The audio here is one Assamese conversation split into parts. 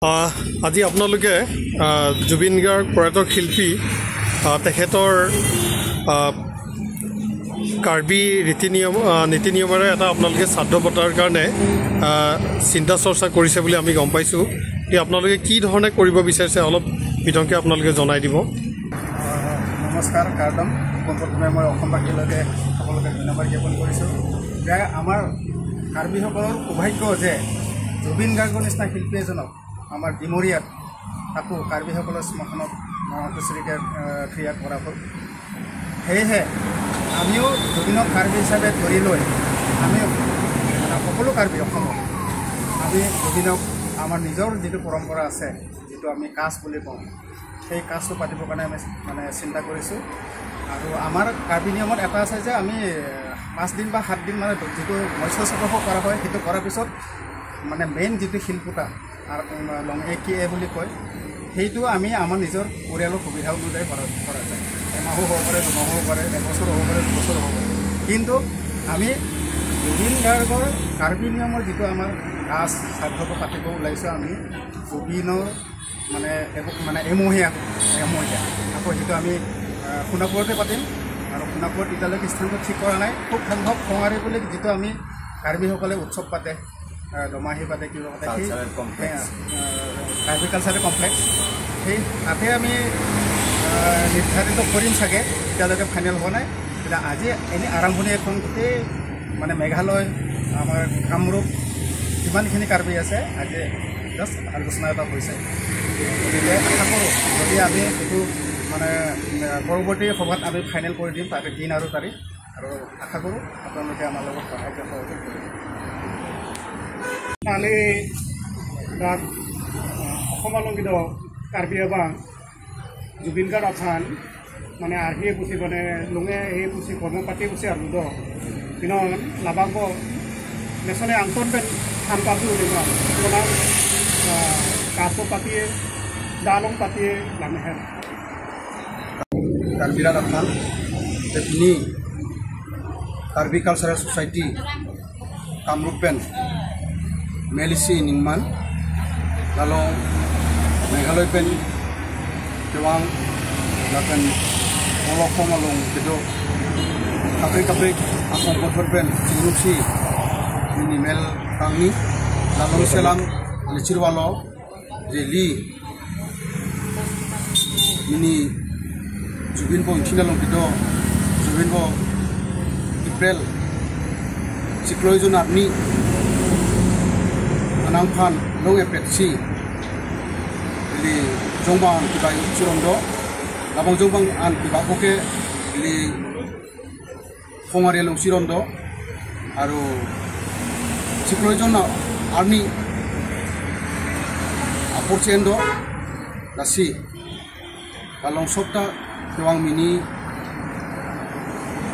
আজি আপোনালোকে জুবিন গাৰ্গ প্ৰয়াত শিল্পী তেখেতৰ কাৰ্বি ৰীতি নিয়ম নীতি নিয়মেৰে এটা আপোনালোকে শ্ৰাদ্ধ পতাৰ কাৰণে চিন্তা চৰ্চা কৰিছে বুলি আমি গম পাইছোঁ। এই আপোনালোকে কি ধৰণে কৰিব বিচাৰিছে অলপ বিতংকে আপোনালোকে জনাই দিব। নমস্কাৰ কাৰ্দম, পোনপ্ৰথমে মই অসমবাসীলৈকে সকলোকে ধন্যবাদ জ্ঞাপন কৰিছোঁ যে আমাৰ কাৰ্বিসকলৰ সৌভাগ্য যে জুবিন গাৰ্গৰ নিচিনা শিল্পী এজনক আমাৰ ডিমৰীয়াত তাকো কাৰ্বিসকলৰ শ্মশানত খুচৰিকে ক্ৰিয়া কৰা হ'ল। সেয়েহে আমিও জুবিনক কাৰ্বি হিচাপে ধৰি লৈ আমি মানে সকলো কাৰ্বি অসমত আমি জুবিনক আমাৰ নিজৰ যিটো পৰম্পৰা আছে, যিটো আমি কাজ বুলি কওঁ, সেই কাজটো পাতিবৰ কাৰণে আমি মানে চিন্তা কৰিছোঁ। আৰু আমাৰ কাৰ্বি নিয়মত এটা আছে যে আমি 5 দিন বা 7 দিন মানে যিটো মৎস্য চকৰ্ষ কৰা হয়, সেইটো কৰাৰ পিছত মানে মেইন যিটো শিলপুটা আৰু লং এ কি এ বুলি কয়, সেইটো আমি আমাৰ নিজৰ পৰিয়ালৰ সুবিধা অনুযায়ী কৰা যায়। এমাহো হ'ব পাৰে, দুমাহো হ'ব পাৰে, এবছৰো হ'ব পাৰে, দুবছৰো হ'ব পাৰে। কিন্তু আমি জুবিন গাৰ্গৰ কাৰ্বি নিয়মৰ যিটো আমাৰ কাজ শ্ৰাদ্ধ পাতিব ওলাইছোঁ, আমি জুবিনৰ মানে মানে এমহীয়া আকৌ সেইটো আমি সোণাপুৰতে পাতিম। আৰু সোণাপুৰত এতিয়ালৈকে স্থানটো ঠিক কৰা নাই। খুব সম্ভৱ খঙাৰী বুলি যিটো আমি কাৰ্বিসকলে উৎসৱ পাতে, দমাহী পাতে, কিবা পাতে, সেই কাৰ্বি কালচাৰেল কমপ্লেক্স, সেই তাতে আমি নিৰ্ধাৰিত কৰিম চাগে, এতিয়ালৈকে ফাইনেল হোৱা নাই। তেতিয়া আজি এনেই আৰম্ভণি এখন গোটেই মানে মেঘালয়, আমাৰ কামৰূপ যিমানখিনি কাৰ্বি আছে আজি জাষ্ট আলোচনা এটা হৈছে। গতিকে আশা কৰোঁ যদি আমি এইটো মানে পৰৱৰ্তী সভাত আমি ফাইনেল কৰি দিম তাতে দিন আৰু তাৰিখ, আৰু আশা কৰোঁ আপোনালোকে আমাৰ লগত সহায় সহযোগ কৰিব। কালি ৰাত অসম আলঙ্কিত কাৰ্বি আবাং জুবিন গাৰ্গ আফান মানে আৰ্হিয়ে পুচি মানে লুঙে এই পুচি কৰ্ম পাতি পুচি আৰু দ পিনন লাবাংব নেচনে আংতন পেন থান পাতো বনাং কাছো পাতিয়ে দালং পাতিয়ে লামেহেন কাৰ্বিৰাত আফান তিনি কাৰ্বি কালচাৰেল ছ'চাইটি কামৰূপ পেন মেলিসি নিংমান লালং মেঘালয় পেন কেৱাং লাপেন অলখম আলং কেদ কাপে কাপে আসম বথর পেন চিংরুসি মিনি মেল কাংনি লালং সেলাম লিচিরওয়াল যে লি মিনি জুবিন ব ইংখিনালং কেদ জুবিন ব এপ্রিল চিক্লয়জন army anangphan long epetsi li jongbang kiba chirondo labang jongbang an kiba boke li khongari long chirondo aru chikloijon army aporchendo lasi lalong sopta kewang mini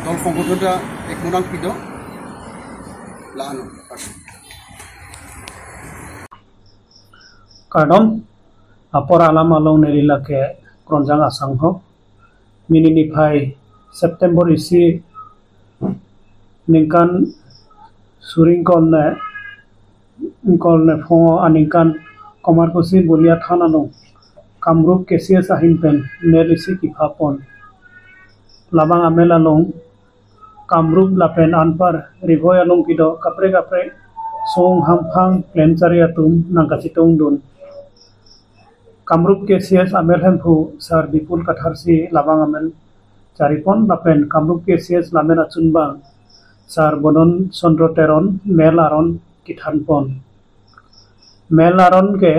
dol সংগঠনটা এক মোনাং পিদ লানো Kardom apor alam along nerila ke kronjang asang ho mini nifai September isi ningkan suring kol ne phongo aningkan Kamarkuchi Balia থান along Kamrup KCS ahin pen mel isi kifa pon labang amel along Kamrup lapen anpar rivoy along kido kapre kapre song hamphang plenchari atum nangkachitung dun Kamrup KCS amel hemphu sir Bipul Katharsi labang amel charipon lapen Kamrup KCS lamen achunbang sir Banan Chandra Teron mel aron kithanpon mel aron ke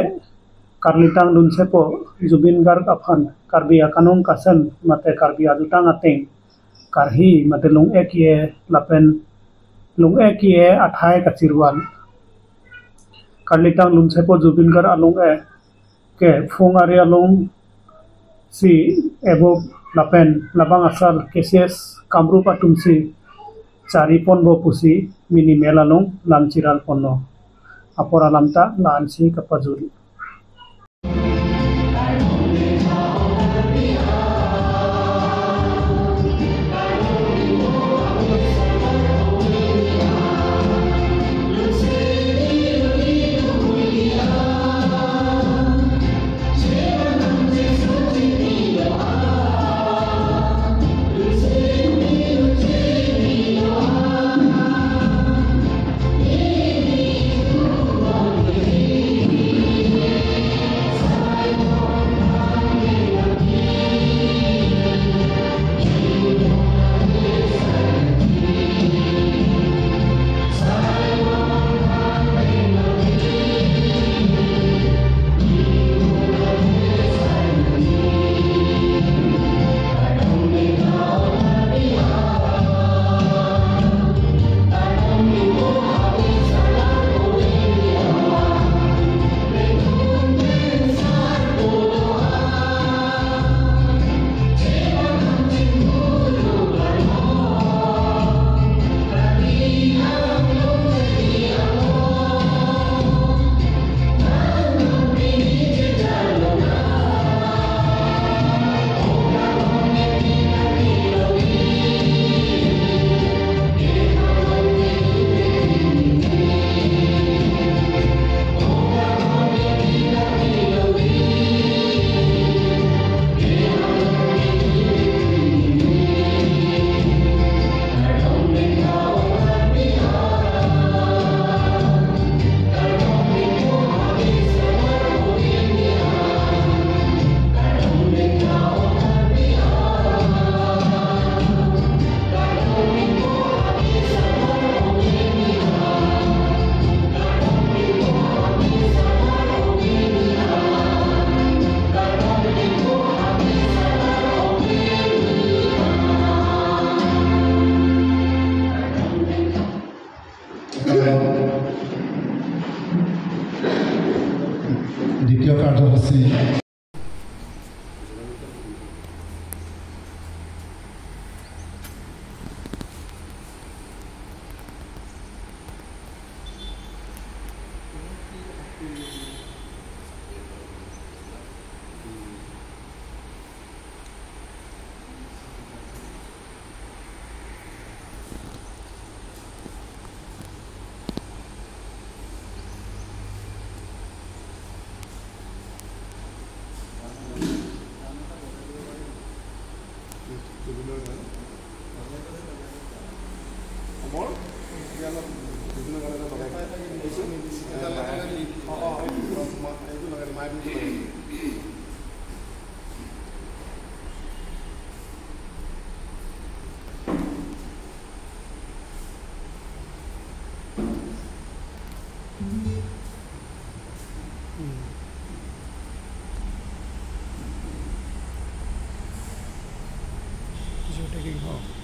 karlitang dunsepo Zubeen Garg afan Karbi akanong kasem mate Karbi adutang ateng karhi mate lung ekie lapen lung ekie athai kachirwal karlitang lunsepo Zubeen Garg alung e ke phung ari alung si ebo lapen labang asal KCS Kamrup atumsi charipon bo pusi mini mel alung lamchiral ponno apor alamta lansi kapajul. কাৰ্যসূচী taking off.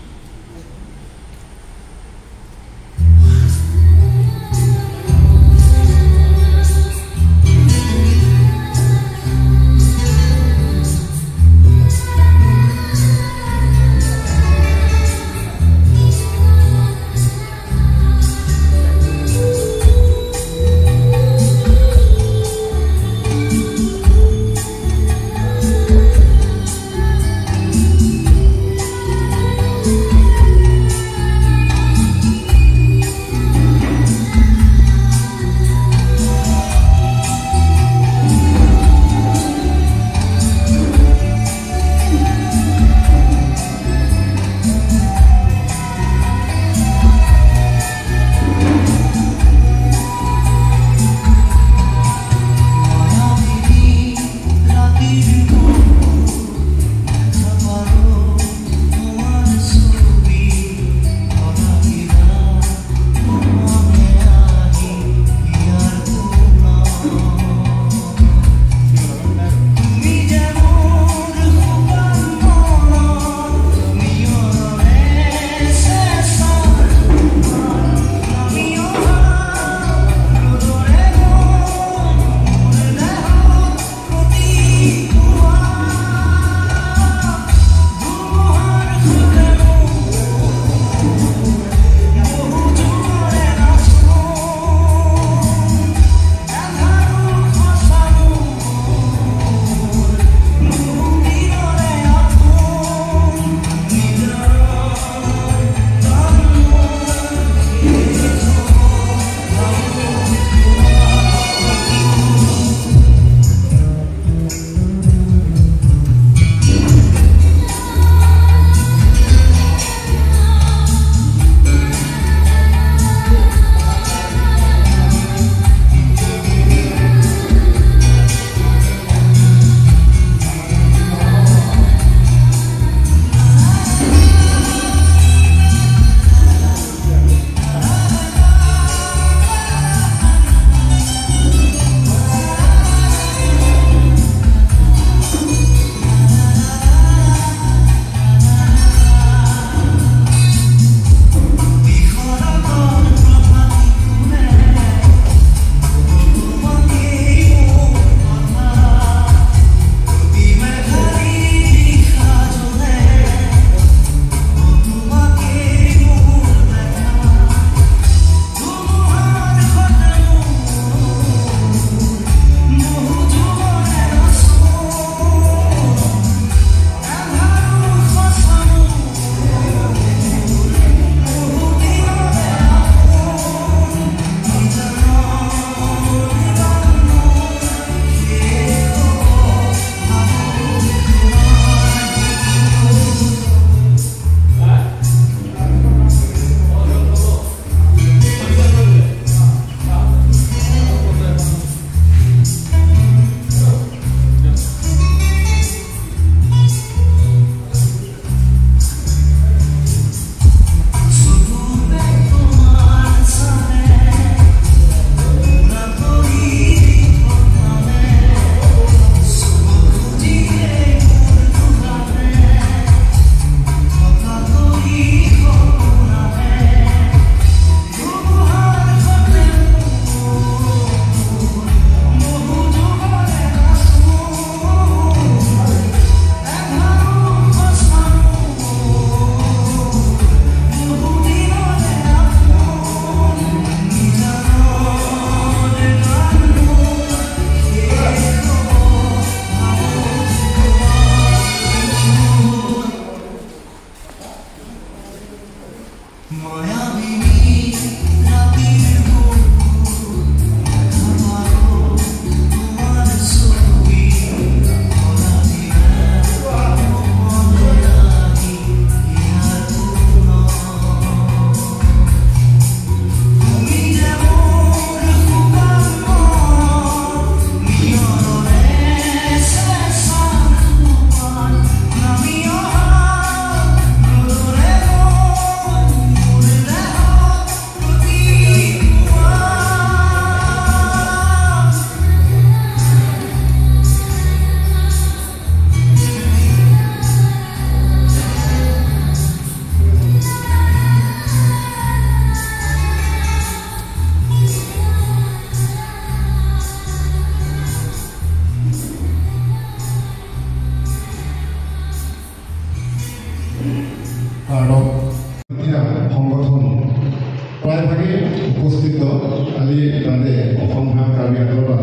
কাৰ্বি বাদে অসম ভাগ কাৰ্বি আন্দোলন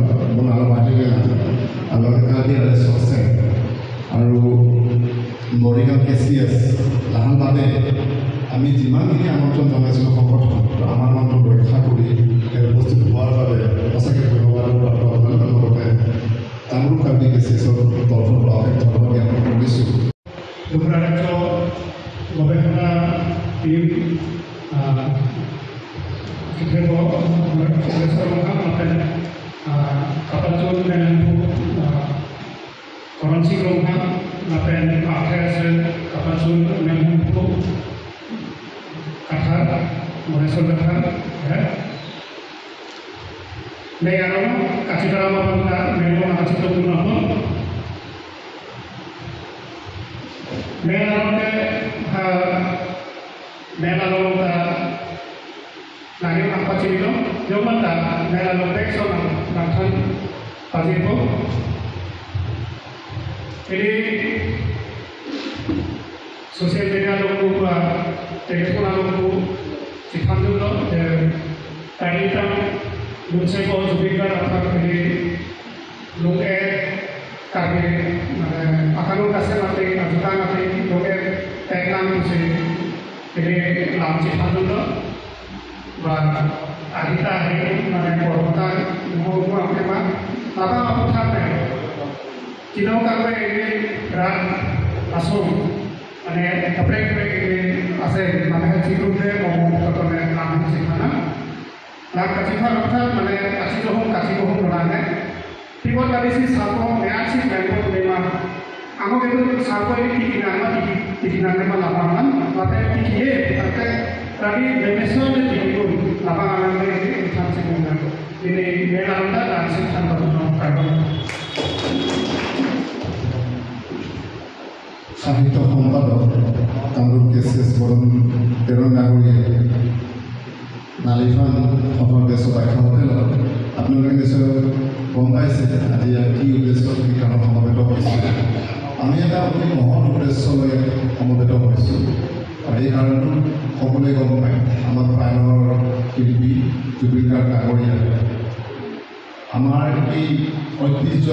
আৰু কাৰ্বি আৰ এছ আছে আৰু মৰিগাঁও কে চি এছ লাহান বাদে আমি যিমানখিনি আমন্ত্ৰণ জনাইছিলোঁ সংগঠন আমাৰ আমন্ত্ৰণ ৰক্ষা কৰি উপস্থিত হোৱাৰ বাবে সঁচাকৈ ধন্যবাদৰ পাত্ৰ আপোনালোকৰ লগতে কামৰূপ কাৰ্বি কে চি এছৰ তৰফৰ পৰা অশেষ ধন্যবাদ জ্ঞাপন কৰিছোঁ। বহিৰাজ্য গৱেষণা টিম Karan Singh Ronghang আছে কাপাচুন মেনহু কাঠাৰ Maheswar কাঠাৰ Negano kacita mabangka melo nakacita punapon melalo ke ha melalo ta lagi apa cilo joman ta melalo pekso nakhan pajipo ini sosial media longku ba telepon longku sikhan dulu tadi tang Lunsay ko Zubeen Garg ini lunge kami akan kasih nanti ajudan nanti lunge teklang sih ini lamci dulu ba agita hari mana korota mau mau apa apa apa thame kino kame ini rat asung mane kaprek ini ase mana cikrupe mau katone lam sikhana lakh काचिफा কথা মানে কাচি জহম কাচি গহম বনানে পিবল কাদিসি সাপো মেয়াছি মেনকো নেমা আমাকে তো সাপো এই টিকি না মা টিকি টিকি না নেমা লাভামান মাতে টিকি হে তাতে তানি মেমেসো নে টিকি গো লাভামান নে ইথান সে কোনা ini মেলান্দা রাসি থান কারণ সাহিত্য সম্পাদক কামৰূপ কেছেছ বৰণ তেৰণ ডাঙৰীয়ে নালিফান সফল দেশ ব্যাখ্যা হোটেলত আপোনালোকে নিশ্চয় গম পাইছে আজি ইয়াত কি উদ্দেশ্য কি কাৰণত সমবেত হৈছোঁ। আমি এটা অতি মহৎ উদ্দেশ্যলৈ সমবেত হৈছোঁ আৰু এই কাৰণটো সকলোৱে গম পায়। আমাৰ প্ৰাণৰ শিল্পী জুবিন গাৰ্গ ডাঙৰীয়া আমাৰ এই ঐতিহ্য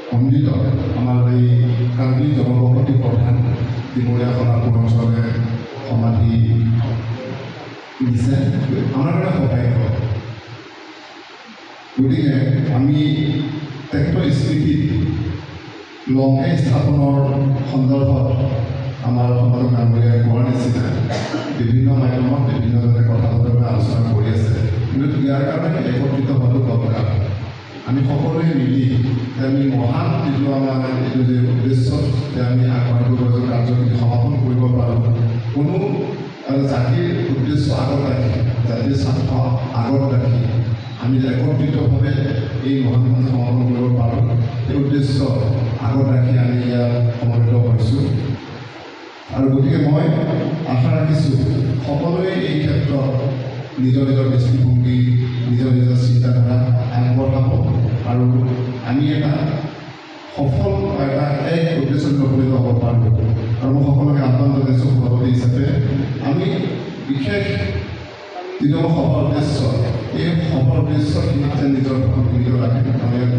খণ্ডিত আমাৰ এই কাৰ্বি জনবসতি প্ৰধান ডিমৰীয়া সোণাপুৰ অঞ্চলে সমাধি দিছে, আমাৰ কাৰণে সৌভাগ্য। গতিকে আমি তেখেতৰ স্মৃতিত লংহে স্থাপনৰ সন্দৰ্ভত আমাৰ সম্পাদক ডাঙৰীয়াই কোৱাৰ নিচিনা বিভিন্ন মাধ্যমত বিভিন্নজনে কথা বতৰা আলোচনা কৰি আছে, কিন্তু ইয়াৰ কাৰণে একত্ৰিত হোৱাটো দৰকাৰ। আমি সকলোৱে মিলি যে আমি মহান যিটো আমাৰ এইটো যে উদ্দেশ্য যে আমি আগবাঢ়িব পাৰোঁ, কাৰ্যখিনি সমাপন কৰিব পাৰোঁ, কোনো জাতিৰ উদ্দেশ্য আগত ৰাখি, জাতিৰ স্বাৰ্থ আগত ৰাখি আমি যে একত্ৰিতভাৱে এই মহান কাম সমাপন কৰিব পাৰোঁ, এই উদ্দেশ্য আগত ৰাখি আমি ইয়াত সমবেত হৈছোঁ। আৰু গতিকে মই আশা ৰাখিছোঁ সকলোৱে এই ক্ষেত্ৰত নিজৰ নিজৰ দৃষ্টিভংগী, নিজৰ নিজৰ চিন্তাধাৰা আগবঢ়াব আৰু আমি এটা সফল এটা এক উদ্দেশ্যত উপনীত হ'ব পাৰোঁ। আৰু মই সকলোকে আহ্বান জনাইছোঁ সভাপতি হিচাপে আমি বিশেষ যিটো আমাৰ সভাৰ উদ্দেশ্য, এই সভাৰ উদ্দেশ্যখিনিত যেন নিজৰ ভূমিকা ৰাখে। আমাৰ ইয়াত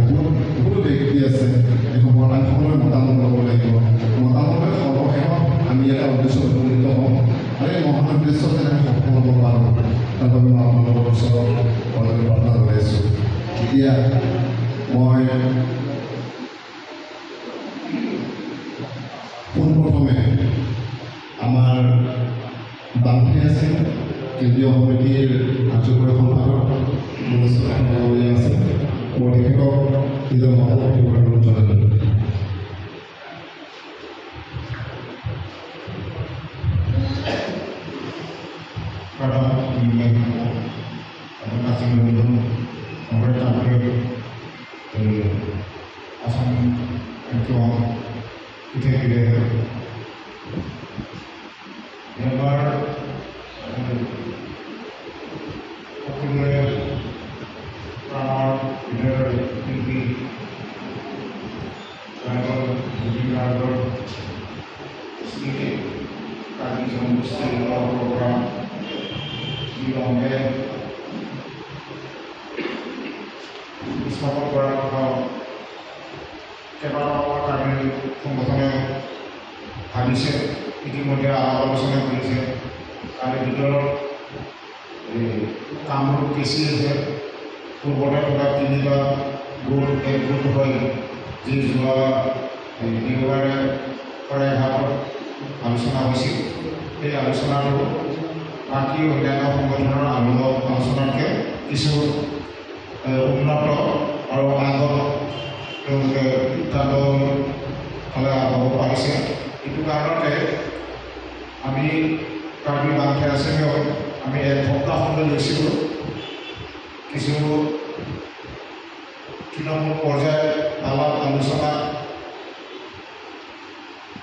বহুতো ব্যক্তি আছে, এই সময়ত আমি সকলোৰে মতামত ল'ব লাগিব। মতামত লৈ সৰ্বশেষত আমি এটা উদ্দেশ্যত উপনীত হ'ম আৰু এই মহান উদ্দেশ্য যেন আমি সফল হ'ব পাৰোঁ তাৰ বাবে মই আপোনালোকৰ ওচৰত প্ৰাৰ্থনা জনাইছোঁ। এতিয়া মই পোনপ্ৰথমে আমাৰ বাংঠে আছে কেন্দ্ৰীয় সমিতিৰ কাৰ্যকৰী সম্পাদক মনেশ্বৰ ডাঙৰীয়া আছে, মই তেখেতক নিজৰ মতামত দিবলৈ অনুৰোধ জনালোঁ। কেইবাটাও কাৰ্বি সংগঠনে ভাবিছে, ইতিমধ্যে আলাপ আলোচনা কৰিছে। তাৰে ভিতৰত এই কামৰূপ কেচি আছে, পূৰ্বতে থকা তিনিটা গোট একগোট হৈ যি যোৱা দেওবাৰে শৰাইঘাটত আলোচনা হৈছিল, সেই আলোচনাটো বাকী অন্যান্য সংগঠনৰ আলোচনাতকৈ কিছু উন্নত আৰু আগত তেওঁলোকে সিদ্ধান্ত ফালে আগবাঢ়িব পাৰিছে। এইটো কাৰণতে আমি কাৰ্বি বাংঠে আছেও আমি এক সপ্তাহ সময় লৈছিলোঁ। কিছু তৃণমূল পৰ্যায়ত আলাপ আলোচনা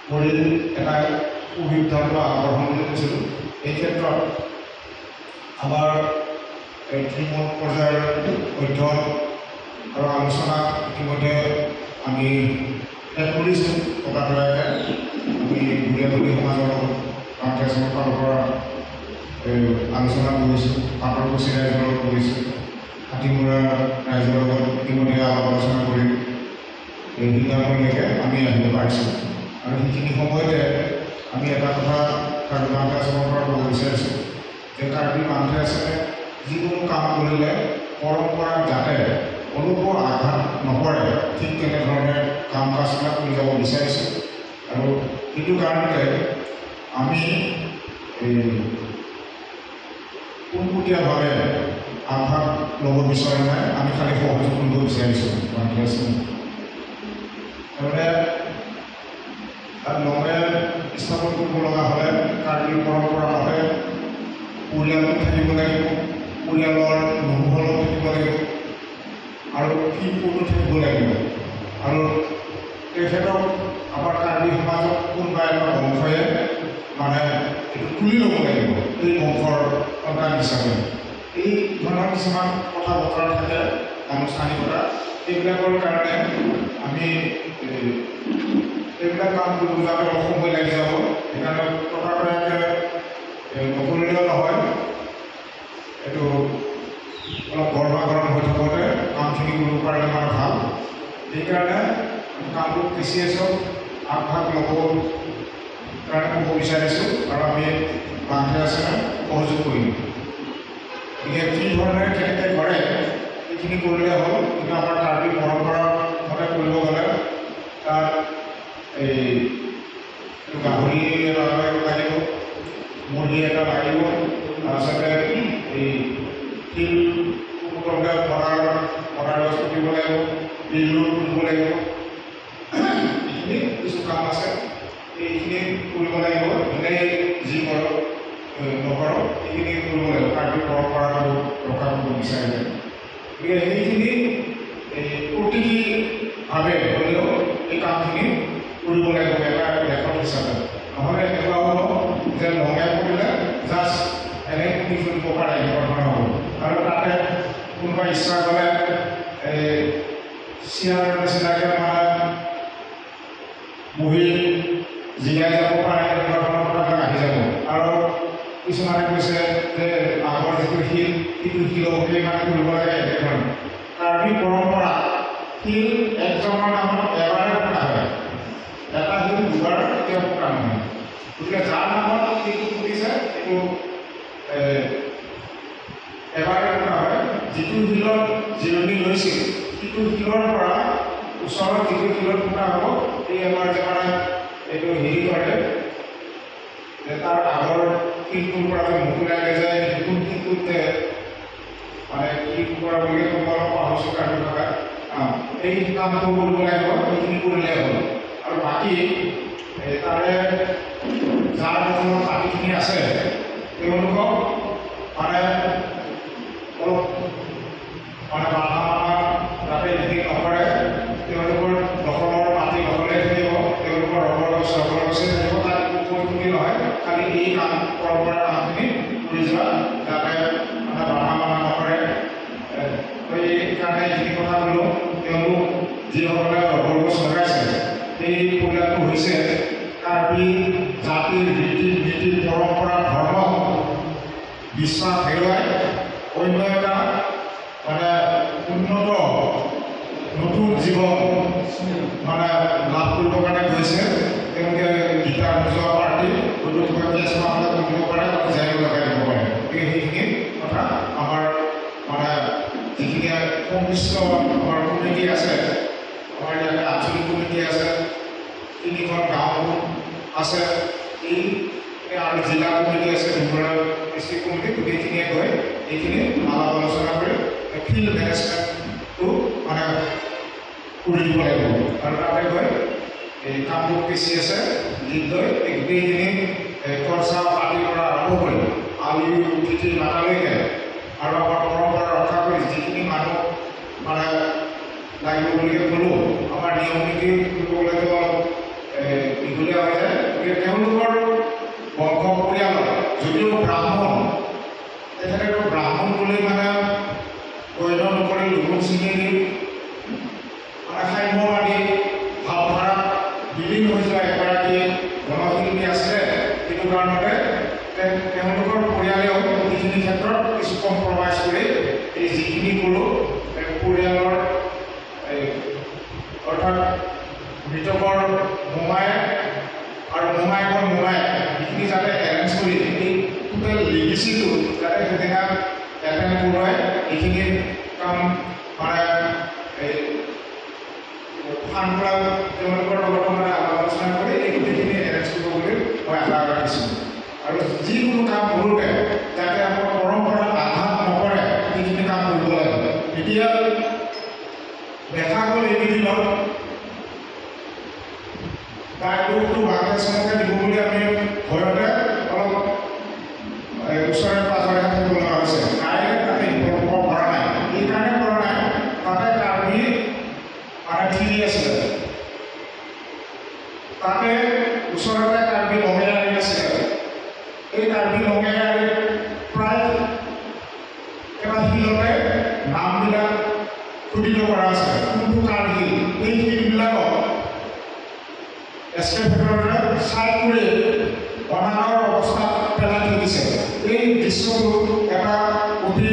কৰি এটা সুসিদ্ধান্ত আগবঢ়াম বুলি কৈছিলোঁ। এই ক্ষেত্ৰত আমাৰ এই তৃণমূল পৰ্যায়ৰ অধ্যয়ন আৰু আলোচনা ইতিমধ্যে আমি শেষ কৰিছোঁ। ততাতৈয়াকৈ আমি বুঢ়ীয়াতলী সমাজৰ লগত বাংঠে আছমৰ ফালৰ পৰা আলোচনা কৰিছোঁ, পাটৰকুচি ৰাইজৰ লগত কৰিছোঁ, হাতীমূৰা ৰাইজৰ লগত ইতিমধ্যে আলাপ আলোচনা কৰি এই সিদ্ধান্তলৈকে আমি আহিব পাৰিছোঁ। আৰু সেইখিনি সময়তে আমি এটা কথা কাৰ্বি বাংঠে আছমৰ পৰা ক'ব বিচাৰিছোঁ যে কাৰ্বি বাংঠে আছমে যিকোনো কাম কৰিলে পৰম্পৰাক যাতে অলপো আঘাত নকৰে, ঠিক তেনেধৰণে কাম কাজবিলাক কৰি যাব বিচাৰিছোঁ। আৰু সেইটো কাৰণতে আমি এই পোনপটীয়াভাৱে আগভাগ ল'ব বিচৰা নাই, আমি খালি সহযোগ কৰিব বিচাৰিছোঁ বাংঠে আছমে। তাৰমানে তাত লঙে স্থাপন কৰিব লগা হ'লে কাৰ্বি পৰম্পৰা মতে পৰিয়ালটো থাকিব লাগিব, পৰিয়ালৰ নহৰুসকলো থাকিব লাগিব আৰু শিশুটো থাকিব লাগিব। আৰু তেখেতক আমাৰ কাৰ্বি সমাজত কোনোবা এটা বংশয়ে মানে এইটো তুলি ল'ব লাগিব এই বংশৰ সন্তান হিচাপে। এই ধৰণৰ কিছুমান কথা বতৰা থাকে, আনুষ্ঠানিকতা, এইবিলাকৰ কাৰণে আমি এইবিলাক কাম কৰিব যাওঁতে অলপ সময় লাগি যাব। সেইকাৰণে ততাতৈয়াকৈ নকৰিলেও নহয়, এইটো অলপ গৰমা গৰম হৈ থাকোঁতে কামখিনি কৰিব পাৰিলে মানে ভাল। সেইকাৰণে আমি কামৰূপ কে চি এছক আগভাগ ল'ব কাৰণে ক'ব বিচাৰিছোঁ আৰু আমি বাংঠে আছমে সহযোগ কৰিম। গতিকে কি ধৰণে কেনেকৈ কৰে সেইখিনি কৰিলে হ'ল। কিন্তু আমাৰ কাৰ্বি পৰম্পৰা মতে কৰিব গ'লে তাত এই গাহৰি এটা লাগিব, মুৰ্গী এটা লাগিব, তাৰপিছতে এই তিল মদাৰ গছ পুতিব লাগিব, বিলুৰ পুতিব লাগিব, এইখিনি কিছু কাম আছে, এইখিনি কৰিব লাগিব। এনেই যি কৰক নকৰক এইখিনি কৰিব লাগিব কাৰ্বি পৰম্পৰাটো ৰক্ষা কৰিব বিচাৰিলে। গতিকে সেইখিনি এই প্ৰতীকীভাৱে হ'লেও এই কামখিনি কৰিব লাগিব এটা লেখক হিচাপে। নহ'লে এনেকুৱা হ'ব যে লঙে কৰিলে জাষ্ট এনেই পুতি চলিব পাৰে, এনেকুৱা ধৰণৰ হ'ব। আৰু তাতে কোনোবা ইচ্ছা গ'লে এই চেয়াৰ নিচিনাকৈ মানে বহি জিৰাই যাব পাৰে, এনেকুৱা ধৰণৰ কথাবিলাক আহি যাব। আৰু কিছুমানে কৈছে যে আগৰ যিটো শিল সেইটো শিলকে মানে কৰিব লাগে এনেধৰণে। কাৰ্বি পৰম্পৰা শিল একজনৰ নামত এবাৰে পোতা হয়, এটা শিল দুবাৰ কেতিয়াও পোতা নহয়। গতিকে যাৰ নামত শিলটো পুতিছে সেইটো এবাৰে পোতা হয়। যিটো শিলত জিৰণি লৈছিল সিটো শিলৰ পৰা ওচৰত যিটো শিলত পোতা হ'ব এই আমাৰ যে মানে এইটো হেৰি কৰে যে তাৰ আগৰ শিলটোৰ পৰা যে মোকোলাই লৈ যায় নতুন শিলটোতে মানে কি কৰা বুলি ক'ব অলপ পাহৰিছোঁ কাৰ্বি ভাষাত। এই কামটো কৰিব লাগিব, সেইখিনি কৰিলে হ'ল। আৰু বাকী তাৰে যাৰ দখলত মাটিখিনি আছে তেওঁলোকক মানে অলপ মানে বাধা মানা যাতে এইখিনি নকৰে, তেওঁলোকৰ দখলৰ মাটি দখলে থাকিব, তেওঁলোকৰ ৰবৰ গছ ৰবৰ গছে থাকিব, তাত একো ক্ষতি নহয়। খালি এই কাম পৰম্পৰাৰ কামখিনি কৰি যোৱা যাতে মানে বাধা মানা নকৰে। সেইকাৰণে এইখিনি কথা ক'লোঁ। তেওঁলোক যিসকলে ৰবৰ গছ লগাইছে সেই পৰিয়ালটো হৈছে কাৰ্বি জাতিৰ ৰীতি নীতি পৰম্পৰা ধৰ্ম বিশ্বাস হেৰুৱাই অন্য এটা মানে উন্নত নতুন জীৱন মানে গীটাৰ বজোৱা পাৰ্টি হয়তো কিবা কেছ মামলা কৰিব পাৰে আৰু জেল লগাই দিব পাৰে। গতিকে সেইখিনি কথা আমাৰ মানে যিখিনি সংশ্লিষ্ট আমাৰ কমিটি আছে, আমাৰ ইয়াতে আঞ্চলিক কমিটি আছে, 3খন গাঁও আছে, এই আৰু জিলা কমিটি আছে, দুবৰা ডিষ্ট্ৰিক্ট কমিটি, গোটেইখিনিয়ে গৈ এইখিনি আলাপ আলোচনা কৰি ফিল্ড মেনেজমেণ্টটো মানে কৰি দিব লাগিব। আৰু তাতে গৈ এই কামৰূপ কে চি আছে লিড লৈ এই গোটেইখিনি খৰচা পাতিৰ পৰা আৰম্ভ কৰি আলি তিথি মাতালৈকে আৰু আমাৰ পৰম্পৰা ৰক্ষা কৰি যিখিনি মানুহ মানে লাগিব বুলিকে ক'লোঁ, আমাৰ নিয়ম নীতি কৰিব গ'লেতো অলপ দীঘলীয়া হৈ যায়। গতিকে তেওঁলোকৰ বংশ পৰিয়ালত যদিও ব্ৰাহ্মণ, তেখেতেতো ব্ৰাহ্মণ বুলি মানে গণ্য নকৰি লঘোণ ছিঙি দি মানে সাম্যবাদী ভাৱধাৰাত বিলীন হৈ যোৱা এগৰাকী গণশিল্পী আছিলে। সেইটো কাৰণতে তেওঁলোকৰ পৰিয়ালেও এইখিনি ক্ষেত্ৰত কিছু কম্প্ৰমাইজ কৰি এই যিখিনি ক'লোঁ পৰিয়ালৰ অৰ্থাৎ মৃতকৰ মোমায়েক আৰু মোমায়েকৰ মোমায়েক এইখিনি যাতে এৰেঞ্জ কৰি এই টোটেল লিগেচিটো যাতে সেইদিনা এটেণ্ড কৰোৱাই এইখিনি কাম মানে এই ফাণ্ড তেওঁলোকৰ লগতো মানে আলোচনা কৰি এই গোটেইখিনি এৰেঞ্জ কৰিব বুলি মই আশা ৰাখিছোঁ। আৰু যিকোনো কাম কৰোঁতে যাতে আমাৰ পৰম্পৰাত আঘাত নকৰে সেইখিনি কাম কৰিব লাগে। এতিয়া দেখা গ'ল এইকেইদিনত দায়টো বাংলাদেশকে দিব বুলি আমি ভয়তে অলপ ওচৰে পাঁজৰে থাকিব লগা হৈছে। ডাইৰেক্ট তাতে ইনভলভ হ'ব পৰা নাই, এইকাৰণে কৰা নাই, তাতে কাৰ্বি মানে থিৰি আছিলে, তাতে ওচৰতে কাৰ্বি লঙেয়াৰী আছিলে। এই কাৰ্বি লঙেয়াৰী প্ৰায় এটা শিলতে নামবিলাক খোদিত কৰা আছে, কোনটো কাৰ শিল, এই শিলবিলাকক এক্সকেভেটৰেৰে চাই কৰি অনাদৰ অৱস্থাত পেলাই থৈ দিছে। এই দৃশ্যটো এটা অতি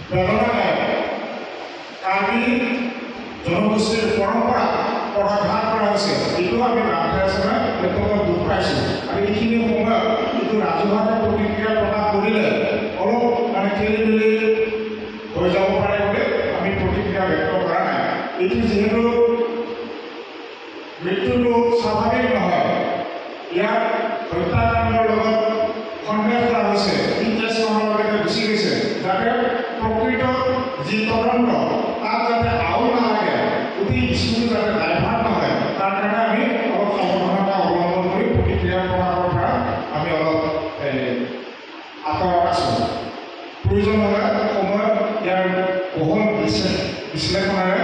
বেদনাদায়ক। কাৰ্বি জনগোষ্ঠীৰ পৰম্পৰা পদাঘাত কৰা হৈছে, এইটো আমি বাংলাদেশে অত্যন্ত দুখ পাইছোঁ। আৰু এইখিনি সময়ত এইটো ৰাজহুৱাকৈ প্ৰতিক্ৰিয়া প্ৰকাশ কৰিলে অলপ মানে খেলি মেলি হৈ যাব পাৰে বুলি আমি প্ৰতিক্ৰিয়া ব্যক্ত কৰা নাই। এইটো যিহেতু মৃত্যুটো স্বাভাৱিক নহয়, ইয়াক হত্যাকাণ্ডৰ লগত সন্দেহ কৰা হৈছে, ই কেছ মামলালৈকে গুচি গৈছে, যাতে প্ৰকৃত যি তদন্ত তাত যাতে আউল নালাগে, গোটেই ইছ্যুটো যাতে ডাইভাৰ্ট নহয়, তাৰ কাৰণে আমি অলপ সাৱধানতা অৱলম্বন কৰি প্ৰতিক্ৰিয়া প্ৰকাশৰ পৰা আমি অলপ আঁতৰত আছোঁ। প্ৰয়োজন হ'লে সময়ত ইয়াৰ বহল বিশ্লেষণেৰে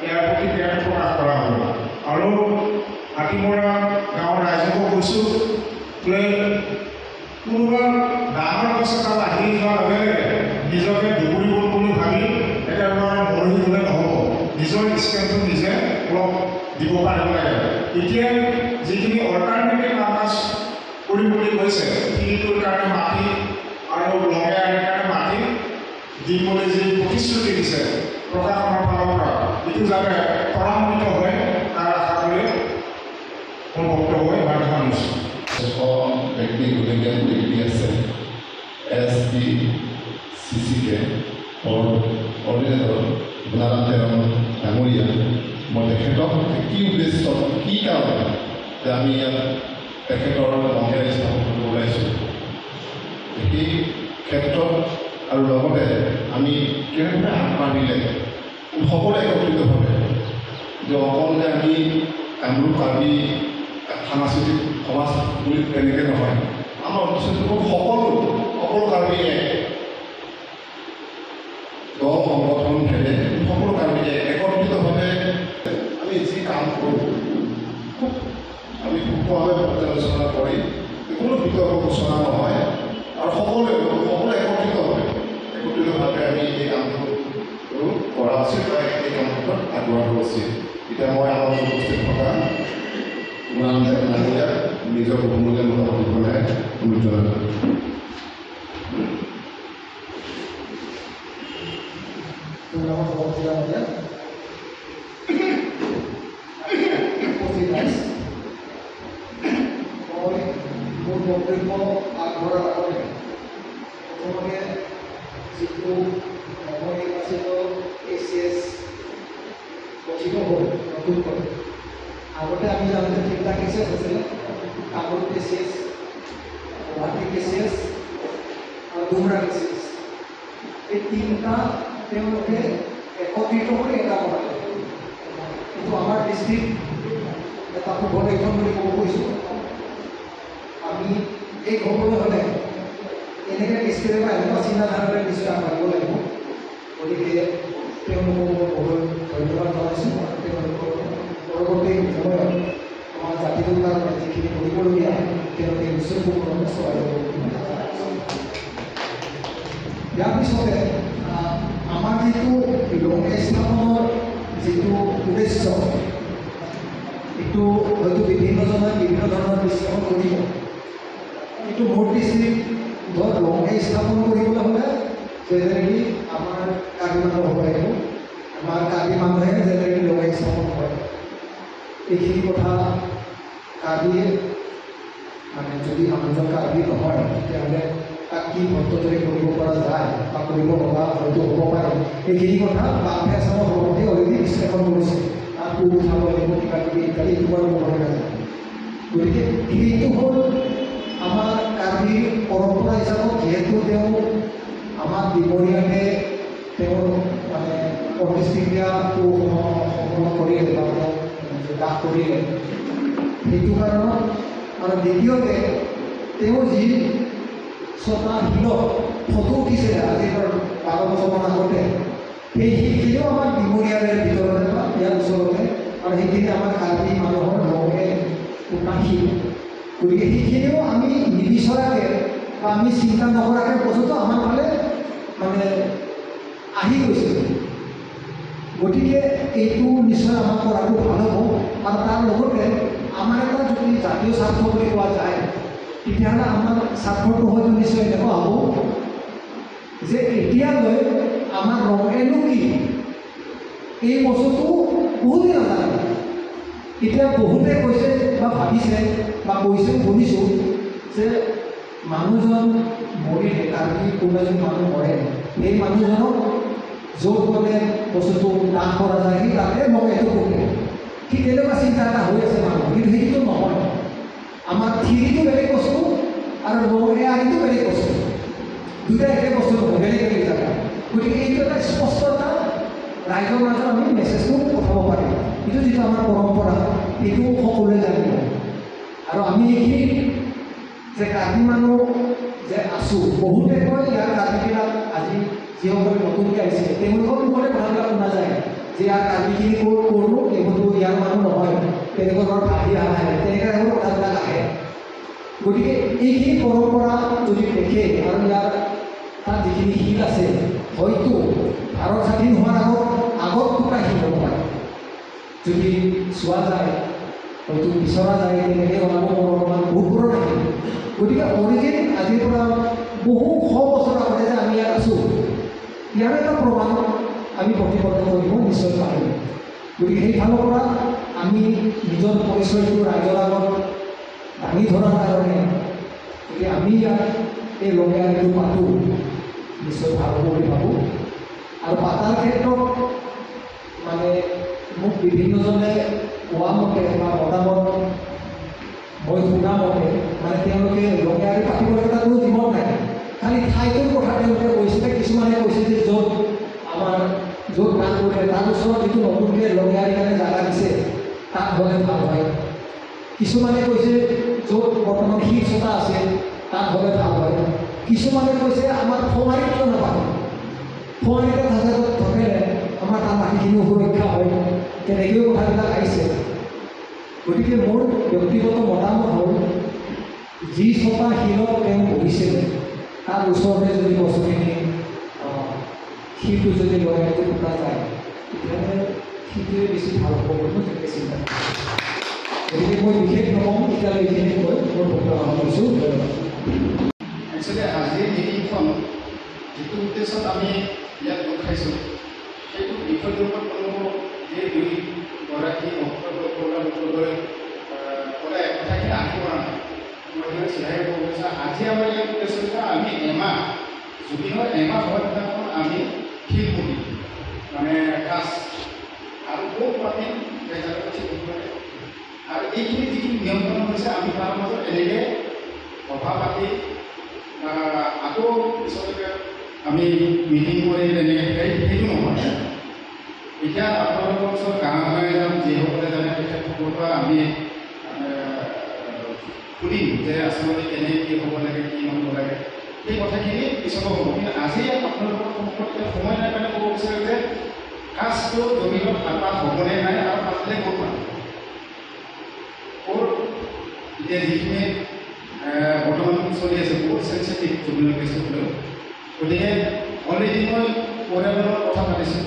ইয়াৰ প্ৰতিক্ৰিয়াটো প্ৰকাশ কৰা হ'ব। আৰু হাতীমৰা গাঁৱৰ ৰাইজকো কৈছোঁ যে কোনোবা ডাঙৰ গছ এডাল আহি যোৱাৰ লগে লগে নিজকে ডুবুৰি গ'ল বুলি ভাবি একেবাৰে মৰহি গ'লে নহ'ব, নিজৰ ষ্টেণ্ডটো নিজে অলপ দিব পাৰিব লাগে। এতিয়া যিখিনি অল্টাৰনেটিভ কাম কাজ কৰিম বুলি কৈছে, শিলটোৰ কাৰণে মাটি আৰু লঙেয়াৰীৰ কাৰণে মাটি দিম বুলি যি প্ৰতিশ্ৰুতি দিছে প্ৰশাসনৰ ফালৰ পৰা, এইটো যাতে ত্বৰান্বিত হয় তাৰ আশা কৰি মোৰ বক্তব্য ইমানতে সামৰিছোঁ। ব্যক্তি গোটেই ব্যক্তি আছে, S P C C K coordinator Gunaram Teron ডাঙৰীয়া, মই তেখেতক কি উদ্দেশ্যত কি কাৰণত যে আমি ইয়াত তেখেতৰ লঙেয়াৰী স্থাপন কৰিব ওলাইছোঁ সেই ক্ষেত্ৰত, আৰু লগতে আমি কেনেদৰে আগবাঢ়িলে সকলোৱে একত্ৰিতভাৱে যে অকল যে আমি কামৰূপ কাৰ্বি সাংস্কৃতিক সমাজ বুলি তেনেকৈ নহয়, আমাৰ অঞ্চলটোৰ সকলো সকলো কাৰ্বি এক দল সংগঠন ভেদে সকলো কাৰ্বি একত্ৰিতভাৱে আমি যি কাম কৰোঁ খুব আমি সূক্ষ্মভাৱে পৰ্যালোচনা কৰি কোনো বিতৰ্ক সূচনা নহয় আৰু সকলোৱে সকলো একত্ৰিতভাৱে আমি এই কামটো কৰা উচিত বা এই কামটোত আগবঢ়াব উচিত। এতিয়া মই আমাৰ উপস্থিত থকা গুণানন্দ ডাঙৰীয়াক নিজৰ বহুমূলীয়া মতামত দিবলৈ অনুৰোধ জনালোঁ। উপস্থিত ৰাইজ, গঠিত হ'ল নতুনকৈ। আগতে আমি জানোতে তিনিটা কেচিএছ আছিলে, কামৰূপ কেচিএছ, গুৱাহাটী কেচিএছ আৰু ডুমৰা কেচিএছ। এই তিনিটা তেওঁলোকে একত্ৰিত কৰি এটা বনালে। এইটো আমাৰ দৃষ্টিত এটা শুভ লক্ষণ বুলি ক'ব কৈছোঁ। আমি এই হ'বলৈ হ'লে এনেকৈ দৃষ্টিৰে বা এনেকুৱা চিন্তাধাৰাৰে নিশ্চয় আগবাঢ়িব লাগিব। গতিকে তেওঁলোকক মই বহুত ধন্যবাদ জনাইছোঁ আৰু তেওঁলোকৰ পৰৱৰ্তী সময়ত আমাৰ জাতিটোৰ কাৰণে যিখিনি কৰিবলগীয়া তেওঁলোকে নিশ্চয় সুকলমে চলাই যাব বুলি মই আশা ৰাখিছোঁ। ইয়াৰ পিছতে আমাৰ যিটো লংগে স্থাপনৰ যিটো উদ্দেশ্য, এইটো হয়তো বিভিন্নজনে বিভিন্ন ধৰণৰ বিশ্লেষণ কৰিব, কিন্তু মোৰ দৃষ্টিত ধৰক লংগে স্থাপন কৰিবলৈ হ'লে জেনেৰেলি আমাৰ কাৰ্বি মানুহ হ'ব লাগিব। আমাৰ কাৰ্বি মানুহে জেনেৰেলি লংগে স্থাপন কৰে। এইখিনি কথা কাৰ্বিয়ে মানে যদি মানুহজন কাৰ্বি নহয় তেতিয়াহ'লে তাক কি পদ্ধতিৰে কৰিব পৰা যায় বা কৰিব লগা হয়তো হ'ব পাৰে, এইখিনি কথা বাংলা আছামৰ সভাপতিয়ে অলৰেডি বিশ্লেষণ কৰিছে। তাত কোৰ উঠাব লাগিব, কিবা কিবি ইত্যাদি, এইটো বাৰু ক'বলৈ নাযায়। গতিকে সেইটো হ'ল আমাৰ কাৰ্বিৰ পৰম্পৰা হিচাপত, যিহেতু তেওঁ আমাৰ ডিমৰীয়াতে তেওঁৰ মানে অন্ত্যেষ্টিক্ৰিয়াটো সম্পন্ন কৰিলে বা তেওঁ দাহ কৰিলে, সেইটো কাৰণত। আৰু দ্বিতীয়তে তেওঁ যি ছটা শিলত ফটো উঠিছিলে আজিৰ পৰা 12 বছৰমান আগতে, সেই শিলখিনিও আমাৰ ডিমৰীয়াৰে ভিতৰতে বা ইয়াৰ ওচৰতে, আৰু সেইখিনি আমাৰ কাৰ্বি মানুহৰ লগে পোতা শিল। গতিকে সেইখিনিও আমি নিবিচৰাকৈ বা আমি চিন্তা নকৰাকৈ বস্তুটো আমাৰ ফালে মানে আহি গৈছে। গতিকে এইটো নিশ্চয় আমাক কৰাটো ভাল হ'ব। আৰু তাৰ লগতে আমাৰ এটা যদি জাতীয় স্বাৰ্থ বুলি কোৱা যায়, তেতিয়াহ'লে আমাৰ স্বাৰ্থটো হয়তো নিশ্চয় এনেকুৱা হ'ব যে এতিয়ালৈ আমাৰ ৰঙেনো কি এই বস্তুটো বহুতে নাজানে। এতিয়া বহুতে কৈছে বা ভাবিছে বা কৈছে, শুনিছোঁ যে মানুহজন মৰিলে, কাৰ্বি কোনোবা এজন মানুহ মৰে, সেই মানুহজনক য'ত মানে বস্তুটো দাহ কৰা যায় সেই তাতে লগাইটো পোতে। ঠিক তেনেকুৱা চিন্তা এটা হৈ আছে মানুহ, কিন্তু সেইটো নহয়। আমাৰ থিৰিটো বেলেগ বস্তু আৰু লগে আৰিটো বেলেগ বস্তু, দুটা একে বস্তু নহয়, বেলেগ বেলেগ জেগা। গতিকে এইটো এটা স্পষ্ট এটা ৰাইজৰ মাজত আমি মেছেজটো পঠাব পাৰিম। এইটো যিটো আমাৰ পৰম্পৰা, সেইটো সকলোৱে জানিব। আৰু আমি এইখিনি যে কাৰ্বি মানুহ যে আছোঁ, বহুতে কয় ইয়াৰ কাৰ্বিবিলাক আজি যিসকলে নতুনকৈ আহিছে তেওঁলোকৰ মুখতে কথাবিলাক শুনা যায় যে ইয়াৰ কাৰ্বিখিনি ক'ৰ ক'ৰনো, এইবোৰতো ইয়াৰ মানুহ নহয়, তেনেকুৱা ধৰণৰ ভাবি আহে, তেনেকুৱা ধৰণৰ কথাবিলাক আহে। গতিকে এইখিনি পৰম্পৰা যদি দেখে আৰু ইয়াৰ তাত যিখিনি শিল আছে, হয়তো ভাৰত স্বাধীন হোৱাৰ আগত দুটা শিল হ'ব পাৰে। যদি চোৱা যায়, হয়তো বিচৰা যায়, তেনেকৈ ওলাব অলপমান বহুত পুৰণা শিল। গতিকে অৰিজিন আজিৰ পৰা বহু শ বছৰ আগতে যে আমি ইয়াত আছোঁ, ইয়াৰ এটা প্ৰমাণ আমি প্ৰতিপন্ন কৰিব নিশ্চয় পাৰিম। গতিকে সেইফালৰ পৰা আমি নিজৰ পৰিচয়টো ৰাইজৰ আগত দাঙি ধৰাৰ কাৰণে যদি আমি ইয়াত এই লঙিয়াৰীটো পাতোঁ, নিশ্চয় ভাল হ'ব বুলি ভাবোঁ। আৰু পাতাৰ ক্ষেত্ৰত মানে মোক বিভিন্নজনে কোৱা মতে বা মতামত মই শুনা মতে মানে তেওঁলোকে লঙিয়াৰী পাতিবলৈ এটা কোনো দ্বিমত নাই, খালি ঠাইটোৰ কথা তেওঁলোকে কৈছিলে। কিছুমানে কৈছে যে য'ত আমাৰ য'ত কাম কৰিলে তাৰ ওচৰত যিটো নতুনকৈ লঙিয়াৰী কাৰণে জাগা দিছে তাত হ'লে ভাল হয়। কিছুমানে কৈছে য'ত বৰ্তমান শিল চটা আছে তাত হ'লে ভাল হয়। কিছুমানে কৈছে আমাৰ খোৱাৰীত কিয় নাপাতে, খোৱাৰীতে থাকিলে আমাৰ তাৰ মাটিখিনিও সুৰক্ষা হয়, তেনেকৈও কথাবিলাক আহিছে। গতিকে মোৰ ব্যক্তিগত মতামত হ'ল যি ছটা শিলত তেওঁ বহিছিলে তাৰ ওচৰতে যদি বস্তুখিনি শিলটো যদি লগাই পোতা যায়, তেতিয়াহ'লে শিলটোৱে বেছি ভাল হ'ব বুলি মই তেনেকৈ চিন্তা কৰোঁ। গতিকে মই বিশেষ নকওঁ, এতিয়ালৈ এইখিনি কৈ মোৰ বক্তব্য সামৰিছোঁ। ধন্যবাদ। একচুৱেলি আজিৰ মিটিংখন যিটো উদ্দেশ্যত আমি ইয়াত গোট খাইছোঁ, সেইটো বিষয়টোৰ ওপৰত কোনো যি দুইগৰাকী বক্তব্য ক'লে কথাখিনি আহি পৰা নাই। মই সেইকাৰণে চিধাই ক'ব বিচাৰোঁ, আজি আমাৰ ইয়াত উদ্দেশ্য হৈছে আমি এমাহ জুবিনৰ এমাহ হোৱাৰ দিনাখন আমি শিল পুতিম, মানে কাজ আৰু ক'ত পাতিম সেই জেগাটো ঠিক হ'ব লাগে। আৰু এইখিনি যিখিনি নিয়ম কানুন হৈছে আমি তাৰ মাজত এনেকৈ সভা পাতি আকৌ পিছলৈকে আমি মিটিং কৰি তেনেকৈ সেইটো নহয়। এতিয়া আপোনালোকৰ ওচৰত গাঁৱে গাঁৱে যাম, যিসকলে জানে তেখেতসকলৰ পৰা আমি সুধিম যে আচলতে কেনে কি হ'ব লাগে কি নহ'ব লাগে, সেই কথাখিনি পিছতো হ'ব। কিন্তু আজি আপোনালোকৰ সন্মুখত এতিয়া সময় নাই কাৰণে ক'ব বিচাৰোঁ যে কাজটো জমিনত পাতা হ'বনে নাই আৰু পাতিলে ক'ত পাতিব, ক'ত এতিয়া যিখিনি বৰ্তমান চলি আছে বহুত চেঞ্চিটিভ জমিনৰ কেছটোক লৈ। গতিকে অলৰেডি মই পৰিয়ালৰ লগত কথা পাতিছোঁ,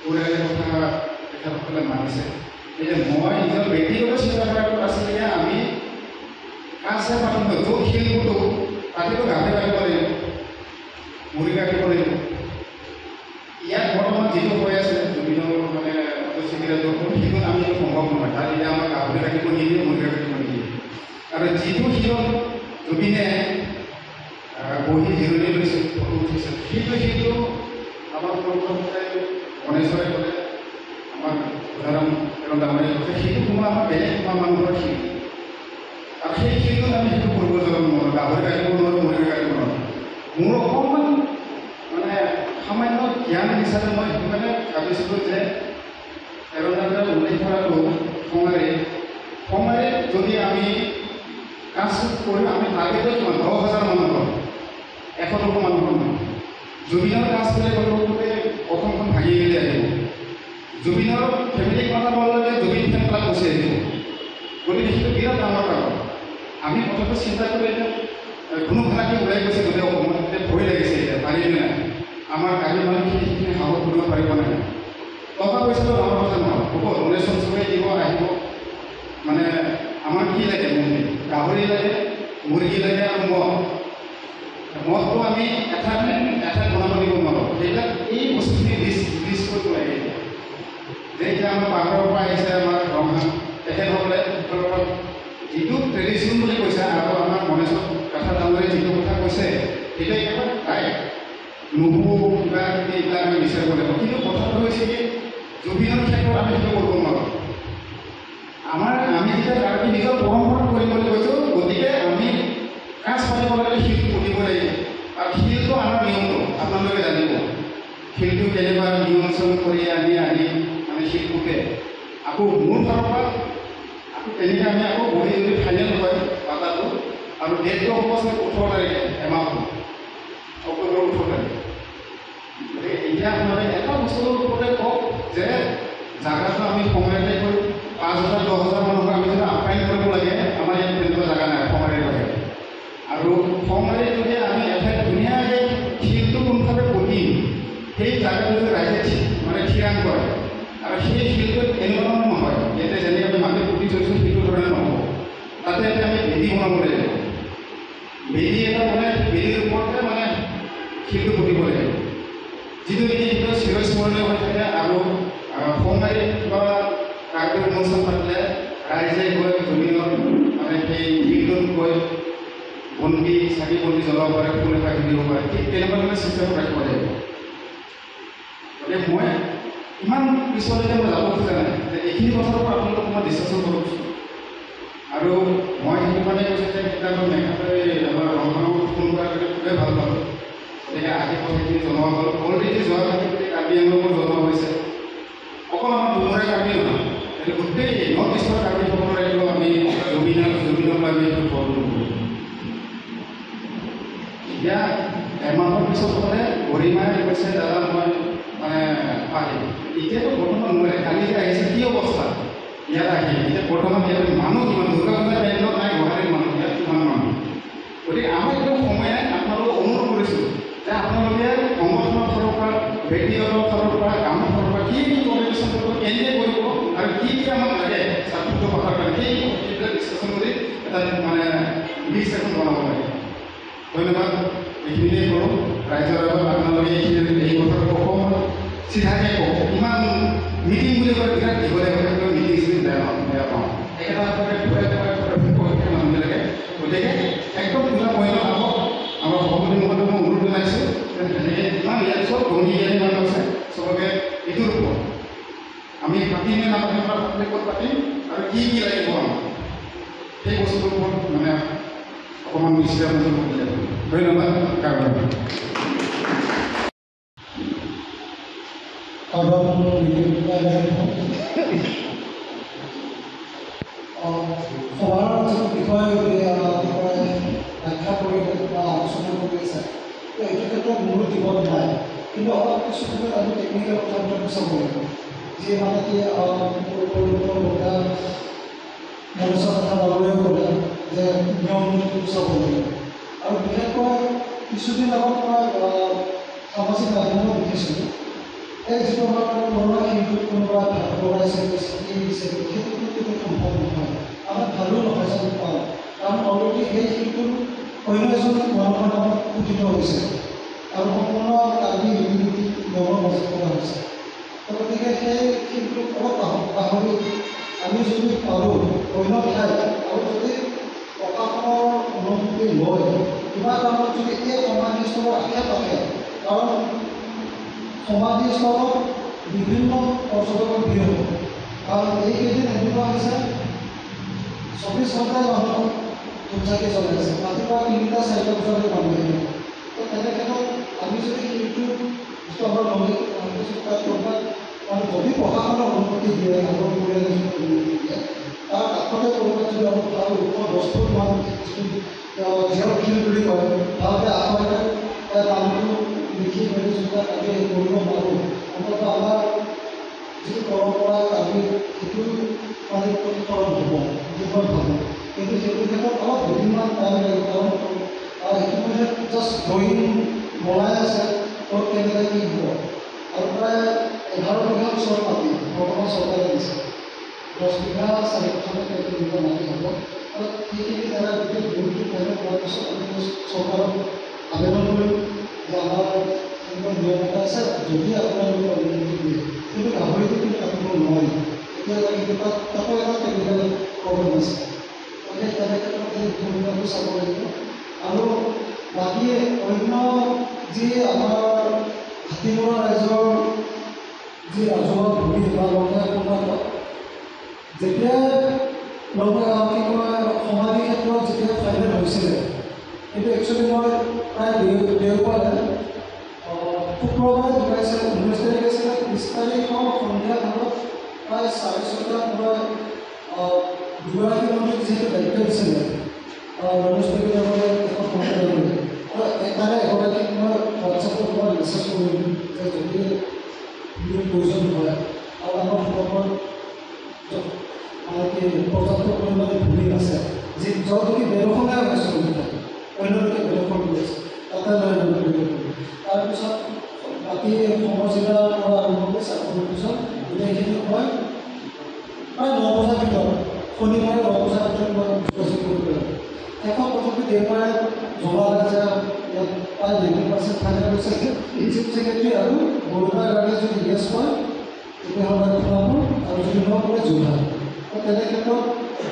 পৰিয়ালৰ কথা তেখেতসকলে মানিছে। এতিয়া মই নিজৰ ব্যক্তিগত চিন্তাধাৰাটো আছিলে যে আমি কাজহে পাতিম, য'ত শিল পুতো তাতেতো গাহৰি কাটিব লাগিব, মুৰ্গী কাটিব লাগিব। ইয়াত বৰ্তমান যিটো হৈ আছে জুবিনৰ মানে সেইটোত আমি সেইটো সম্ভৱ নহয়। তাত এতিয়া আমাক গাহৰি কাটিব নিদিয়ে, মুৰ্গী কাটিব নিদিয়ে। আৰু যিটো শিলত জুবিনে বহি জিৰণি লৈছিল, ফটো উঠিছিল, সেইটো শিলটো আমাৰ পূৰ্বপুৰুষসকলে গণেশ্বৰে ক'লে, আমাৰ উদাহৰণ ডাঙৰীয়াই কৈছে, সেইটো কোনো আমাৰ বেলেগ কোনোবা মানুহৰ শিল। আৰু সেই শিলটোত আমি সেইটো কৰিব যাব নোৱাৰোঁ, গাহৰি কাটিব নোৱাৰোঁ, মুৰ্গী কাটিব নোৱাৰোঁ। মোৰ অকণমান মানে সামান্য জ্ঞান হিচাপে মই সেইটো কাৰণে ভাবিছিলোঁ যে এৰণদাৰে উল্লেখ কৰাটো খঙাৰীত যদি আমি কাজ কৰিম, আমি টাৰ্গেটত কিমান 10,000 মানুহৰ, 100-200 মানুহৰ নহয়। জুবিনৰ কাজ কৰিলে গোটেই অসমখন ভাগি মেলি আহিব, জুবিনৰ ফেমিলিক কথা ক'লে জুবিন ফেন ক্লাব গুচি আহিব। গতিকে সেইটো বিৰাট ডাঙৰ কাৰণ। আমি কথাটো চিন্তা কৰি এতিয়া কোনো ভাষাকে ওলাই গৈছে গোটেই অসমত, এতিয়া ভয় লাগিছে, এতিয়া পাৰিলে নাই আমাৰ কাৰ্বি মানুহখিনি সেইখিনি সাহস কৰিব পাৰিব নাই। টকা পইচাটো ডাঙৰ কথা নহয়, হ'ব ডনেশ্যন চবেই দিব আহিব। মানে আমাৰ কি লাগে, মেইনলি গাহৰি লাগে, মুৰ্গী লাগে আৰু মহ। মহটো আমি এঠাইত এঠাইত বনাব দিব নোৱাৰোঁ। সেইবিলাক এই বস্তুখিনি লিষ্ট কৰিব লাগে। এতিয়া যে এতিয়া আমাৰ পাহাৰৰ পৰা আহিছে আমাৰ ৰংহাং, তেখেতসকলে যিটো ট্ৰেডিশ্যন বুলি কৈছে আৰু আমাৰ মনেশ্বৰ কাঠা ডাঙৰীয়াই যিটো কথা কৈছে সেইটো একেবাৰে ৰাইট। নহু কিবা কিবি এইবিলাক আমি বিচাৰিব লাগিব। কিন্তু কথাটো হৈছে কি, জুবিনৰ ক্ষেত্ৰত আমি সেইটো কৰিব নোৱাৰোঁ। আমি যেতিয়া কাৰ্বি নিজৰ পৰম্পৰা কৰিম বুলি কৈছোঁ, গতিকে আমি কাজ পাতিব লাগিলে শিল পুতিব লাগিব। আৰু শিলটো আমাৰ নিয়মটো আপোনালোকে জানিব, শিলটো কেনেকুৱা নিয়ম চিয়ম কৰি আনি আনি মানে শিল পুতে। আকৌ মোৰ ফালৰ পৰা আকৌ তেনেকৈ আমি আকৌ বহি যদি ফাইনেল হয় পাতাটো, আৰু ডেটটো হ'ব চাগে 18 তাৰিখে, এমাহ হ'ব, অক্টোবৰৰ 18 তাৰিখ। গতিকে এতিয়া আপোনালোকে এটা বস্তুৰ ওপৰতে কওক যে জাগাটো আমি সময়তে কৰিম। 5,000 10,000 মানুহক আমি যদি আপ্যায়ন কৰিব লাগে, আমাৰ ইয়াত তেনেকুৱা জেগা নাই খঙাৰীৰ বাহিৰে। আৰু খঙাৰীত যদি আমি এঠাইত ধুনীয়াকৈ শিলটো কোনফালে পুতিম সেই জেগাটো যদি ৰাইজে মানে থিৰাং কৰে, আৰু সেই শিলটোত এনেকুৱা ধৰণৰ নহয় ইয়াতে যেনেকৈ আমি মাটি পুতি থৈছোঁ সেইটো ধৰণে নহ'ব। তাতে এতিয়া আমি ভেটি বনাব লাগিব, ভেটি এটা বনাই ভেটিৰ ওপৰতে মানে শিলটো পুতিব লাগিব, যিটো নেকি সেইটো চিৰস্মৰণীয় হৈ থাকে। আৰু খঙাৰীত কিবা কাৰ্বি অনুষ্ঠান পাতিলে ৰাইজে গৈ জুবিনৰ মানে সেই শিলটোত গৈ বন্তি চাকি বন্তি জ্বলাব পাৰে, ফুল এপাকি দিব পাৰে, ঠিক তেনেকুৱা ধৰণৰ চিষ্টেমত ৰাখিব লাগিব। গতিকে মই ইমান পিছলৈকে মই যাব খোজা নাই যে এইখিনি কথাৰ পৰা আপোনালোকক মই ডিছকাশ্যন কৰিছোঁ। আৰু মই সেইটো কাৰণে কৈছোঁ যে সেইদিনা মেঘালয় আমাৰ ৰংহাঙক ফোন কৰাৰ কাৰণে খুবেই ভাল পালোঁ। গতিকে আহি কথাখিনি জনোৱা হ'ল। অলৰেডি যোৱাকালি গোটেই কাৰ্বি আংলঙত জনোৱা হৈছে। অকল আমাৰ ডুমুৰা কাৰ্বি নহয়, এইটো গোটেই নৰ্থ ইষ্টৰ কাৰ্বিসকলৰ এইটো আমি জুবিনক আমি এইটো ফল নকৰোঁ। এতিয়া এমাহৰ পিছত হ'লে গৰিমাই কৈছে দাদা মই মানে পাৰিম। এতিয়াতো বৰ্তমান নোৱাৰে, কালি যে আহিছে কি অৱস্থা ইয়াত আহি। এতিয়া বৰ্তমান ইয়াত মানুহ কিমান, দুৰ্গা পূজা পেণ্ডেলত নাই গুৱাহাটীৰ মানুহ, ইয়াত কিমান মানুহ। গতিকে আমাৰ এইটো সময় নাই। আপোনালোকক অনুৰোধ কৰিছোঁ যে আপোনালোকে সংগঠনৰ ফালৰ পৰা, ব্যক্তিগত ফালৰ পৰা, গাঁৱৰ ফালৰ পৰা কি কি কণ্ট্ৰিবিউশ্যন কৰিব, কেনেকৈ কৰিব আৰু কি কি আমাক লাগে ছাত্ৰটো কথাৰ কাৰণে, সেইবিলাক ডিছকাশ্যন কৰি এটা মানে লিষ্ট এখন বনাব লাগে। ধন্যবাদ, এইখিনিয়ে কৰোঁ। ৰাইজৰ আগত আপোনালোকে এইখিনি এই কথাটো অকণমান চিধাকৈ কওক। ইমান মিটিং বুলি ক'লে বিৰাট দীঘলীয়া কথা, কিন্তু মিটিং চিটিং বেয়া পাওঁ, বেয়া পাওঁ। একেটা কথাকে ঘূৰাই ঘূৰাই ঘূৰাই কৈ থাকে মানুহবিলাকে। গতিকে একদম দুটা পইণ্টত আহক। আমাৰ সভাপতি মহোদয়ক মই অনুৰোধ জনাইছোঁ যে তেনেকৈ ইমান ইয়াত চব গুণী জ্ঞানী মানুহ আছে, চবকে এইটোৰ ওপৰত আমি আমি পাতিম নে নাপাতিম বা পাতিলে ক'ত পাতিম আৰু কি কি লাগিব আমাক সেই বস্তুটোৰ ওপৰত মানে অকণমান নিশ্চয় কৰিলে। ধন্যবাদ। কাৰণ সভাৰ যিটো বিষয় ব্যাখ্যা কৰিলে বা আলোচনা কৰি আছে, এইটো ক্ষেত্ৰত মোৰো দ্বিমত নাই, কিন্তু অলপ কিছু ক্ষেত্ৰত আমি টেকনিকেল কথাবিলাকো চাব লাগিব। যি মানে কি মনুষ্য কথা ডাঙৰীয়াও ক'লে যে নিয়ম নীতিটো চাব লাগিব। আৰু বিশেষকৈ কিছুদিন আগত মই সামাজিক মাধ্যমত দেখিছিলোঁ, এই যিটো আমাৰ পুৰণা শিল্পীত কোনোবা ভাগ লগাইছে, কি দিছে, সেইটো কিন্তু সম্ভৱ নহয়, আমাৰ ভালো নহয় যেন পাওঁ। কাৰণ অলৰেডি সেই শিল্পটো অন্য এজন মানুহৰ নামত খোদিত হৈছে আৰু সম্পূৰ্ণ কাৰ্বি ৰীতি নীতি নিয়মৰ মাজত কৰা হৈছে। গতিকে সেই শিল্পটোক অলপ পাহৰি আমি যদি পাৰোঁ অন্য ঠাইত আৰু যদি প্ৰশাসনৰ অনুমতি লৈ কিবা কাৰণত যদি এই সমাধিস্থলৰ আশে পাশে, কাৰণ সমাধিস্থলত বিভিন্ন পৰ্যটকৰ ভিৰ হ'ব, কাৰণ এইকেইদিন এনেকুৱা হৈছে 24 ঘণ্টাই মানুহ ধূপচাকি জ্বলাই আছে, ৰাতিপুৱা 3টা 4টা বজালৈ মানুহ আহি থাকে। তো তেনে ক্ষেত্ৰত আমি যদি সেইটো যিটো আমাৰ নদী তাত ক'ৰবাত মানে যদি প্ৰশাসনৰ অনুমতি দিয়ে, আগৰ পৰিয়ালে যদি অনুমতি দিয়ে, তাৰ কাষতে ক'ৰবাত যদি অলপ ভাল ওখ 10 ফুটমান যিটো জিঅ' শিল বুলি কয়, ভালকৈ আখৰেৰে নামটো লিখি মেলি যদি তাত আমি কৰিব পাৰোঁ, অন্ততঃ আমাৰ যিটো পৰম্পৰা আমি সেইটো মানে প্ৰতিফলন হ'ব বুলি মই ভাবোঁ। কিন্তু সেইটো ক্ষেত্ৰত অলপ দুদিনমান টাইম লাগিব, কাৰণ ইতিমধ্যে জাষ্ট ড্ৰয়িং বনাই আছে, ক'ত কেনেকৈ কি হ'ব। আৰু প্ৰায় 11 বিঘা ওচৰত মাটি বৰ্তমান চৰকাৰে দিছে, 10 বিঘা 4 কোঠা তেনেকুৱা মাটি হ'ব। আৰু সেইখিনি জেগা গোটেই ড্ৰয়িংটো ফাইনেল কৰাৰ পিছত আমি চৰকাৰক আবেদন কৰিম যে আমাৰ এনেকুৱা নিয়ম এটা আছে, যদি আপোনালোকে অনুমতি দিয়ে। কিন্তু গাহৰিটো কিন্তু কাটিব নোৱাৰি এতিয়া, কিন্তু তাত তাতো এটা টেকনিকেল প্ৰব্লেম আছে। গতিকে তেনে ক্ষেত্ৰত সেই ভূমিকাটো চাব লাগিব। আৰু বাকী অন্য যি আমাৰ হাতীমূৰা ৰাইজৰ যি ৰাজহুৱা ভূমি বা লঙীয়া কোনাত যেতিয়া লঙীয়া কি কয় সমাধি ক্ষেত্ৰত যেতিয়া ফাইনেল হৈছিলে, কিন্তু একচুৱেলি মই প্ৰায় দেওবাৰে শুক্ৰবাৰে ঢুকাইছে, 19 তাৰিখ আছিলে, 20 তাৰিখৰ সন্ধিয়া ভাগত প্ৰায় 6:30টাত মই দুগৰাকী মন্ত্ৰীক যিহেতু দায়িত্ব দিছিলে, ৰমেশ পেগু ডাঙৰীয়া, কেশৱ মহন্ত ডাঙৰীয়া, আৰু তাৰে এগৰাকীক মই হোৱাটছএপত মই মেছেজ কৰিলোঁ যে যদি প্ৰয়োজন হয় আৰু আমাৰ সন্মুখত মানে কি পৰ্যাপ্ত পৰিমাণে ভূমি আছে, যি য'ত নেকি বেদখলে হৈছে, অন্য লোকে বেদখল কৰি আছে, তাতে লৈ কৰিব। তাৰপিছত বাকী সমজিলাৰ পৰা আৰম্ভ কৰি চাকৰিৰ পিছত গোটেইখিনি মই প্ৰায় 9 বজাৰ ভিতৰত, শনিবাৰে 9 বজাৰ ভিতৰত মই যোগাযোগ কৰি পেলালোঁ। শেষত তথাপি দেওবাৰে জনালে যে ইয়াত প্ৰায় 90% ফাইনেল হৈছে, চিফ ছেক্ৰেটেৰী আৰু বৰুৱা গাৰ্গে যদি য়েছ কয় তেতিয়াহ'লে সোণাপুৰ, আৰু যদি ন কৰে যোৰহাট। তেনে ক্ষেত্ৰত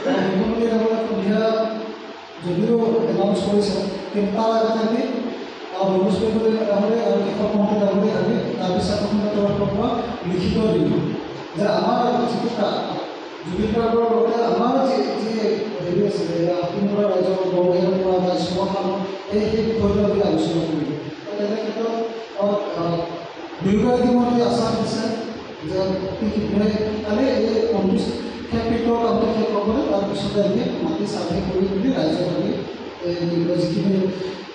মুখ্যমন্ত্ৰী ডাঙৰীয়া সন্ধিয়া যদিও এনাউন্স কৰিছে, কিন্তু তাৰ আগতে আমি মনোজ পেগু ডাঙৰীয়া আৰু কেশৱ মহন্ত ডাঙৰীয়া আমি কাৰ্বি ছাত্ৰ সন্থাৰ তৰফৰ পৰা লিখিত দিলোঁ যে আমাৰ যিটো জুবিন গাৰ্গৰ লগতে আমাৰ যি যি হেৰি আছিলে হাতীমূৰা ৰাইজৰ বৰগীয়াৰ পৰা বা শ্মশানৰ সেই বিষয়টো আমি আলোচনা কৰিলোঁ। তেনে ক্ষেত্ৰত দুয়োগৰাকী মন্ত্ৰী আশ্বাস দিছে যে অতি শীঘ্ৰে কালি এই শেষকৃত্যৰ কামটো শেষ হ'বলৈ তাৰপিছতে আমি মাটি চাৰ্ভে কৰি মেলি ৰাইজক আমি যিখিনি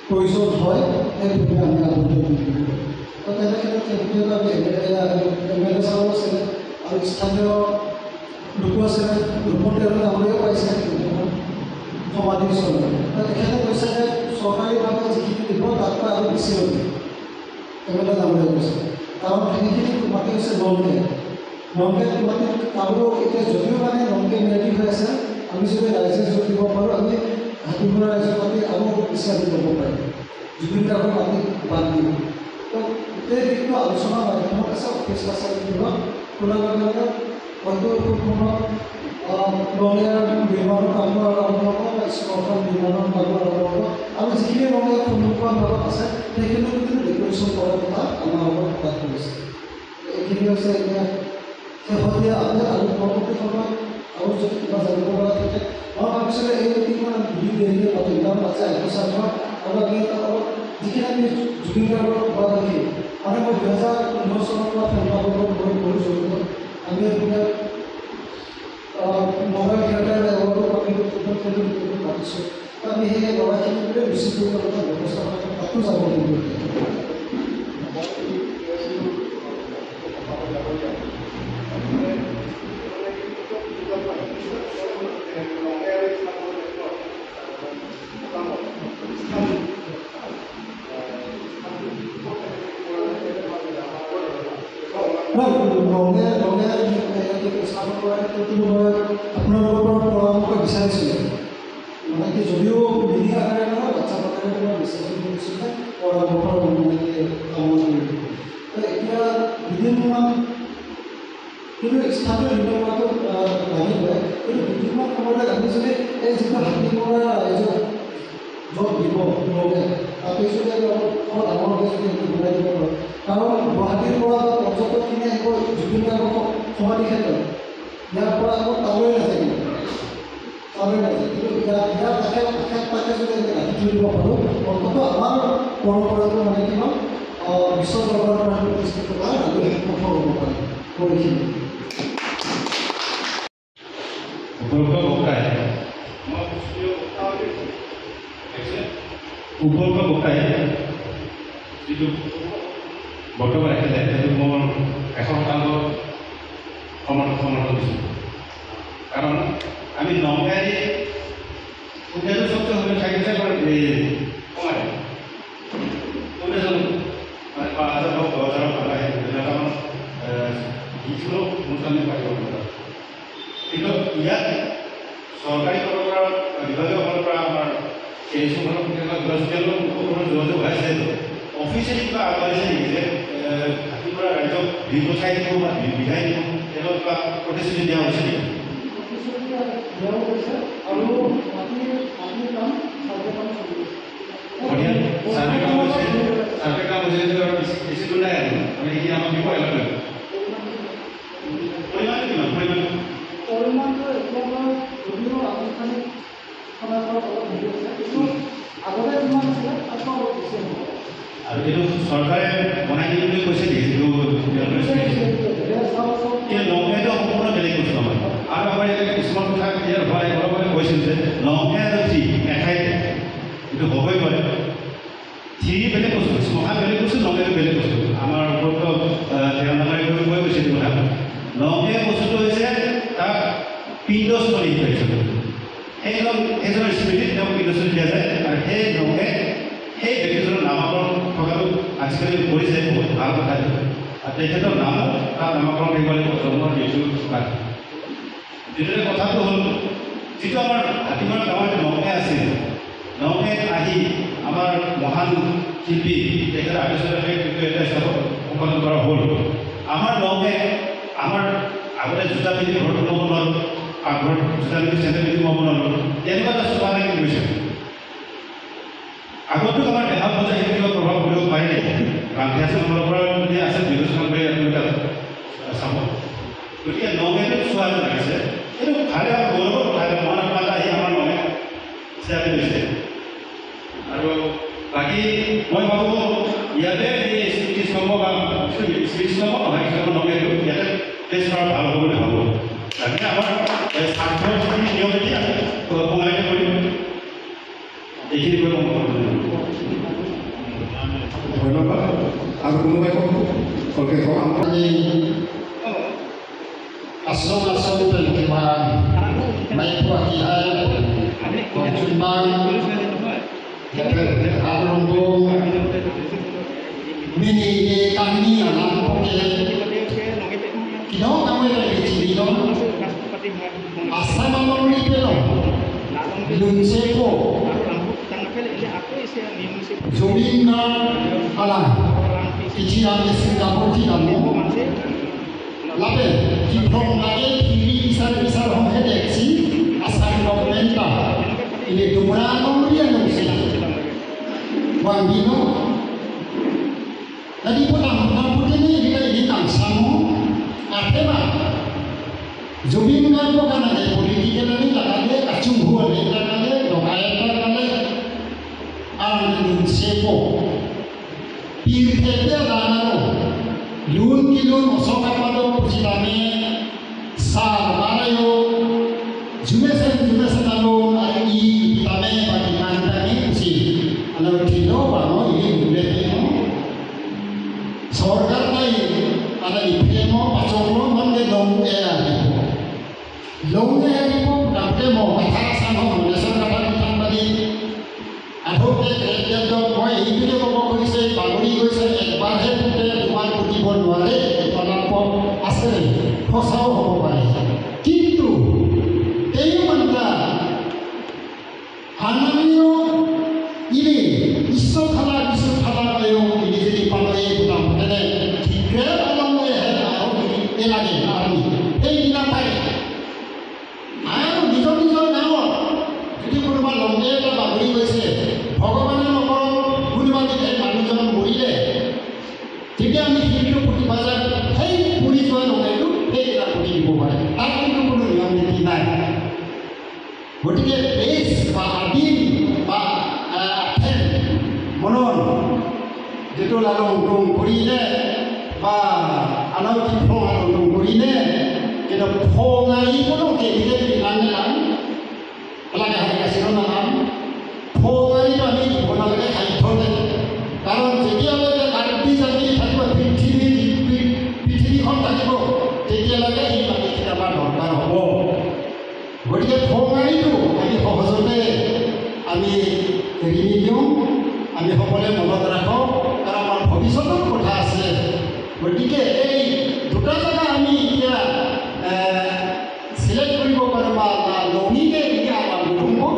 প্ৰয়োজন হয় সেই ভূমি আমি আবণ্টন দিম। তো তেনে ক্ষেত্ৰত সেই বিষয়টো আমি এম এল এ ছাৰো আছিলে আৰু স্থানীয় লোকো আছিলে, ৰূপন তেৰণ ডাঙৰীয়াও পাইছে সমাধি চলে। তেখেতে কৈছে যে চৰকাৰীভাৱে যিখিনি দিব তাতকৈ আৰু বেছি হ'ব, এম এল এ ডাঙৰীয়াই কৈছে। কাৰণ সেইখিনি মাটি হৈছে ননকে, ননকে মাটিত কাৰো এতিয়া যদিও মানে ননকে ম্যাদী হৈ আছে, আমি যদি ৰাইজে যোগ দিব পাৰোঁ, আমি হাতীমূৰা ৰাইজৰ মাটি আৰু বেছি আমি ল'ব পাৰিম, জুবিন গাৰ্গৰ মাটি বাদ দিম। তো গোটেই দিশটো আলোচনাৰ মাধ্যমত আছে। অফিচ কাছাৰীবোৰত খোলাৰ লগে লগে হয়তো খুব ৰঙিয়াৰ নিৰ্মাণৰ কামো আৰম্ভ হ'ব বা শ্মশান নিৰ্মাণৰ কামো আৰম্ভ হ'ব, আৰু যিখিনি ৰঙীয়া সন্মুখৰ ভাগত আছে সেইখিনিও কিন্তু ডেক'ৰেশ্যন কৰাৰ কথা আমাৰ লগত প্ৰকাশ কৰিছে। এইখিনি হৈছে এতিয়া শেহতীয়া আপডেট আৰু পৰৱৰ্তী সময়ত আৰু যদি কিবা জানিব পৰা থাকে, মই ভাবিছিলোঁ এই মিটিংখন আমি দুদিন দেৰিকৈ পাতিম, কাৰণ আজি আহিব শ্ৰাদ্ধ আৰু আমি এটা অলপ যিখিনি আমি জুবিন গাৰ্গৰ শুভাকাংক্ষী, মানে মই 2015 চনৰ পৰা ফেনক্লাবৰ লগত বহুত জড়িত। আমি এইবিলাক মোবাইল থিয়েটাৰ এৱাৰ্ডো আমি ফুটবল খেলো পাতিছোঁ। তো আমি সেই ল'ৰাখিনিক ৰিচিভ কৰিব লগা ব্যৱস্থা তাতো যাব লাগিব। স্থাপন কৰাৰ ক্ষেত্ৰত মই আপোনালোকৰ পৰা পৰামৰ্শ বিচাৰিছিলোঁ, মানে কি যদিও মিটিং আকাৰে নহয়, হোৱাটছআপ আকাৰে মই মেছেজ কৰিছিলোঁ পৰামৰ্শ মানে কি কামনা কৰিলোঁ। তো এতিয়া দুদিনমান কিন্তু স্থানটো নিৰ্ণয় কৰাটো লাগিবই, কিন্তু দুদিনমান সময়ত আমি যদি এই যিটো হাতীমৰা ৰাইজক য'ত দিব লগে তাতে যদি আমি অলপ অলপ ডাঙৰকৈ যদি সেইটো বনাই দিব পাৰোঁ, কাৰণ গুৱাহাটীৰ পৰা বা পৰ্যটকখিনি আহিব জুবিন গাৰ্গৰ সমাধি ক্ষেত্ৰত, ইয়াৰ পৰা আকৌ তালৈ নাযায়, কিন্তু তালৈ নাযায়, কিন্তু ইয়াৰ ইয়াৰ আশে আশে পাশে যদি আমি ৰাখি থৈ দিব পাৰোঁ, অন্ততঃ আমাৰ পৰম্পৰাটো মানে কি হ'ল বিশ্ব দৰবাৰৰ পৰা প্ৰতিষ্ঠিত কৰা আমি সফল হ'ব পাৰিম। এইখিনি উপৰোক্ত বক্তাই যিটো বক্তব্য ৰাখিলে সেইটো মোৰ 100% সমৰ্থন দিছোঁ। কাৰণ আমি নলবাৰী উদ্যোগ থাকিছে কমাই মানে 5,000 হওক 10,000 হওক যিকোনো অনুষ্ঠান পাতিব পাৰোঁ। কিন্তু ইয়াত চৰকাৰী ফালৰ পৰা বিভাগীয় ফালৰ পৰা আমাৰ যোগাযোগ হৈ আছে, অফিচিয়েলি কিবা আগবাঢ়িছে নেকি যে হাতীমৰা ৰাইজক বিল পঠাই দিব বা বিধাই দিব, তেনেকুৱা কিবা প্ৰতিশ্ৰুতি দিয়া হৈছে নেকি? চাৰ্ভে কাম হৈছে, চাৰ্ভে কাম হৈছে আৰু বেছি দূৰ নাই আৰু আমি সেইখিনি আমাক দিব লাগে। পৰিমাণটো কিমান? পৰিমাণটো এতিয়া যদিও আনুষ্ঠানিক অলপ হেৰি আছে, কিন্তু আগতে যিমান আছিলে তাতকৈ অলপ বেছি হ'ব। আৰু এইটো চৰকাৰে বনাই দিম বুলি কৈছে নেকি? যিটো নংহেটো সম্পূৰ্ণ বেলেগ বস্তু নহয়। আৰু আমাৰ ইয়াতে কিছুমান কথা ক্লিয়াৰ হোৱা নাই, অলপ কৈছিল যে নংহে আৰু থ্ৰী এঠাইত এইটো হ'বই পাৰে। থ্ৰী বেলেগ বস্তু, শ্মশান বেলেগ বস্তু, নংহেটো বেলেগ বস্তু। আমাৰ ওপৰতো তেওঁ ডাঙৰে কৈ গৈছে এইটো কথা। নংহে বস্তুটো হৈছে তাক পিণ্ডস্থলী হিচাপে সেইজনৰ স্মৃতিত তেওঁক পিণ্ডস্থলী দিয়া যায় আৰু সেই নংহে সেই ব্যক্তিজনৰ নামাকৰণ থকাটো আজিকালি কৰিছে, বহুত ভাল কথা। আৰু তেখেতৰ নামো তাত নামাকৰণ কৰিব লাগিব, জন্ম মৃত্যু থকা। দ্বিতীয়তে কথাটো হ'ল যিটো আমাৰ হাতীমৰা গাঁৱত নংহে আছিল, নংহেত আহি আমাৰ মহান শিল্পী তেখেতৰ আৰ্টিষ্টৰ এটা স্থাপন সম্পাদন কৰা হ'ল। আমাৰ নংহে আমাৰ আগতে জোতা পিন্ধি ঘৰত সোমাব নোৱাৰোঁ, পাকঘৰত জোতা পিন্ধি চেণ্ডেল পিন্ধি সোমাব নোৱাৰোঁ, তেনেকুৱা এটা চোৱা লাগি গৈছে। আগতো আমাৰ দেহা বজাই সেইটো কিবা প্ৰভাৱ পৰিব পাৰে নেকি? ৰামধিয়াচনৰ পৰা যদি আছে বিবেচনা কৰি আপোনালোকে চাব। গতিকে নগেটোত চোৱা লাগিছে, এইটো ভালে গৌৰৱৰ কথা, এটা মহান আত্মা এটা আহি আমাৰ নগে চিনাকি লৈছে। আৰু বাকী মই ভাবোঁ ইয়াতে এই স্মৃতিস্তম্ভ বা স্মৃতিস্তম্ভ নহয়, নগেটো ইয়াতে প্লেচ কৰা ভাল হ'ব বুলি ভাবোঁ। তাকে আমাৰ স্বাৰ্থৰ যিখিনি নিয়ম এতিয়া আমি সোমাই কৰিম, এইখিনি কৈ মই ধন্যবাদ। আৰু কোনোবাই কওক? Asal penerimaan may konsumen arumbo mini kami anak poke kino kami lagi cilino asal mamuri pelo lunceko Zubin ala ichiran Singapore জানো লাভে কি লাগে থ্রি বিচার বিচার হহে দেখছি Assam গভর্নমেন্টটা ini dumrano dia nungsi wangino tadi pun putih ini kita ini tang samu atema Zubeen গাৰ্গৰ কাৰণে পলিটিকেলি লাগালে কাচুং হুৱালে লাগালে ডকাইত লাগালে আৰু লুনচেপ পীৰ লাগালো লুন কিলুন অশোকাপালো পুচিতামে সার বারায়ো জুমেসেন জুমেসেন আলোন আর ই তামে বাকি কান্তামে পুচি আলো ঠিলো বানো ই উলেতে সরকার নাই আলা ইফেমো পাচংলো মনগে লং এ আহিব লং এ আহিব তাতে ম কথা সাং মনেশ্বৰ কথা বিধানবাদী আধোকে গ্ৰেড মই এইটোকে ক'ব খুজিছে বাগৰি গৈছে একবাৰহে ফুটে দুবাৰ ফুটিব নোৱাৰে অলপ আছে সঁচাও হ'ব পাৰে কিন্তু এই মানটা আনানিও ইলি ঈশ্বৰ খালা ঈশ্বৰ খালা পায়ো ইলি যদি পালো এই বুটাম তেনে শীঘ্ৰে পালং আৰু এই লাগে আমি সেইদিনা পাই আৰু নিজৰ নিজৰ গাঁৱত যদি কোনোবা লংগে এটা বাগৰি গৈছে ভগৱানে নকৰক কোনোবা যদি সেই মানুহজন মৰিলে তেতিয়া আমি শিলটো পুতিব যায় সেই পুৰি যোৱা লংগেটো সেইদিনা পুতি দিব পাৰে তাত কিন্তু কোনো নিয়ম নীতি নাই। গতিকে বেজ বা আদিম বা আঠেন মনন যিটো লালং টুং কৰিলে বা আনাও ফং আলং টুং কৰিলে কিন্তু ফঙাই কোনো কেবিলে নানে নাম লাগে হাৰি আছিল নাম ফঙাইটো আমি দিব নালাগে সাধ্যতে কাৰণ যেতিয়ালৈকে কাৰ্বি জাতি থাকিব পৃথিৱীখন থাকিব তেতিয়ালৈকে এই মাটিখিনি আমাৰ দৰকাৰ হ'ব। গতিকে ফঙাইটো আমি সহজতে আমি এৰি নিদিওঁ আমি সকলোৱে মনত ৰাখোঁ কাৰণ আমাৰ ভৱিষ্যতৰ কথা আছে। গতিকে এই দুটা জেগা আমি এতিয়া চিলেক্ট কৰিব পাৰোঁ বা লঙিকে এতিয়া আমাৰ নতুনক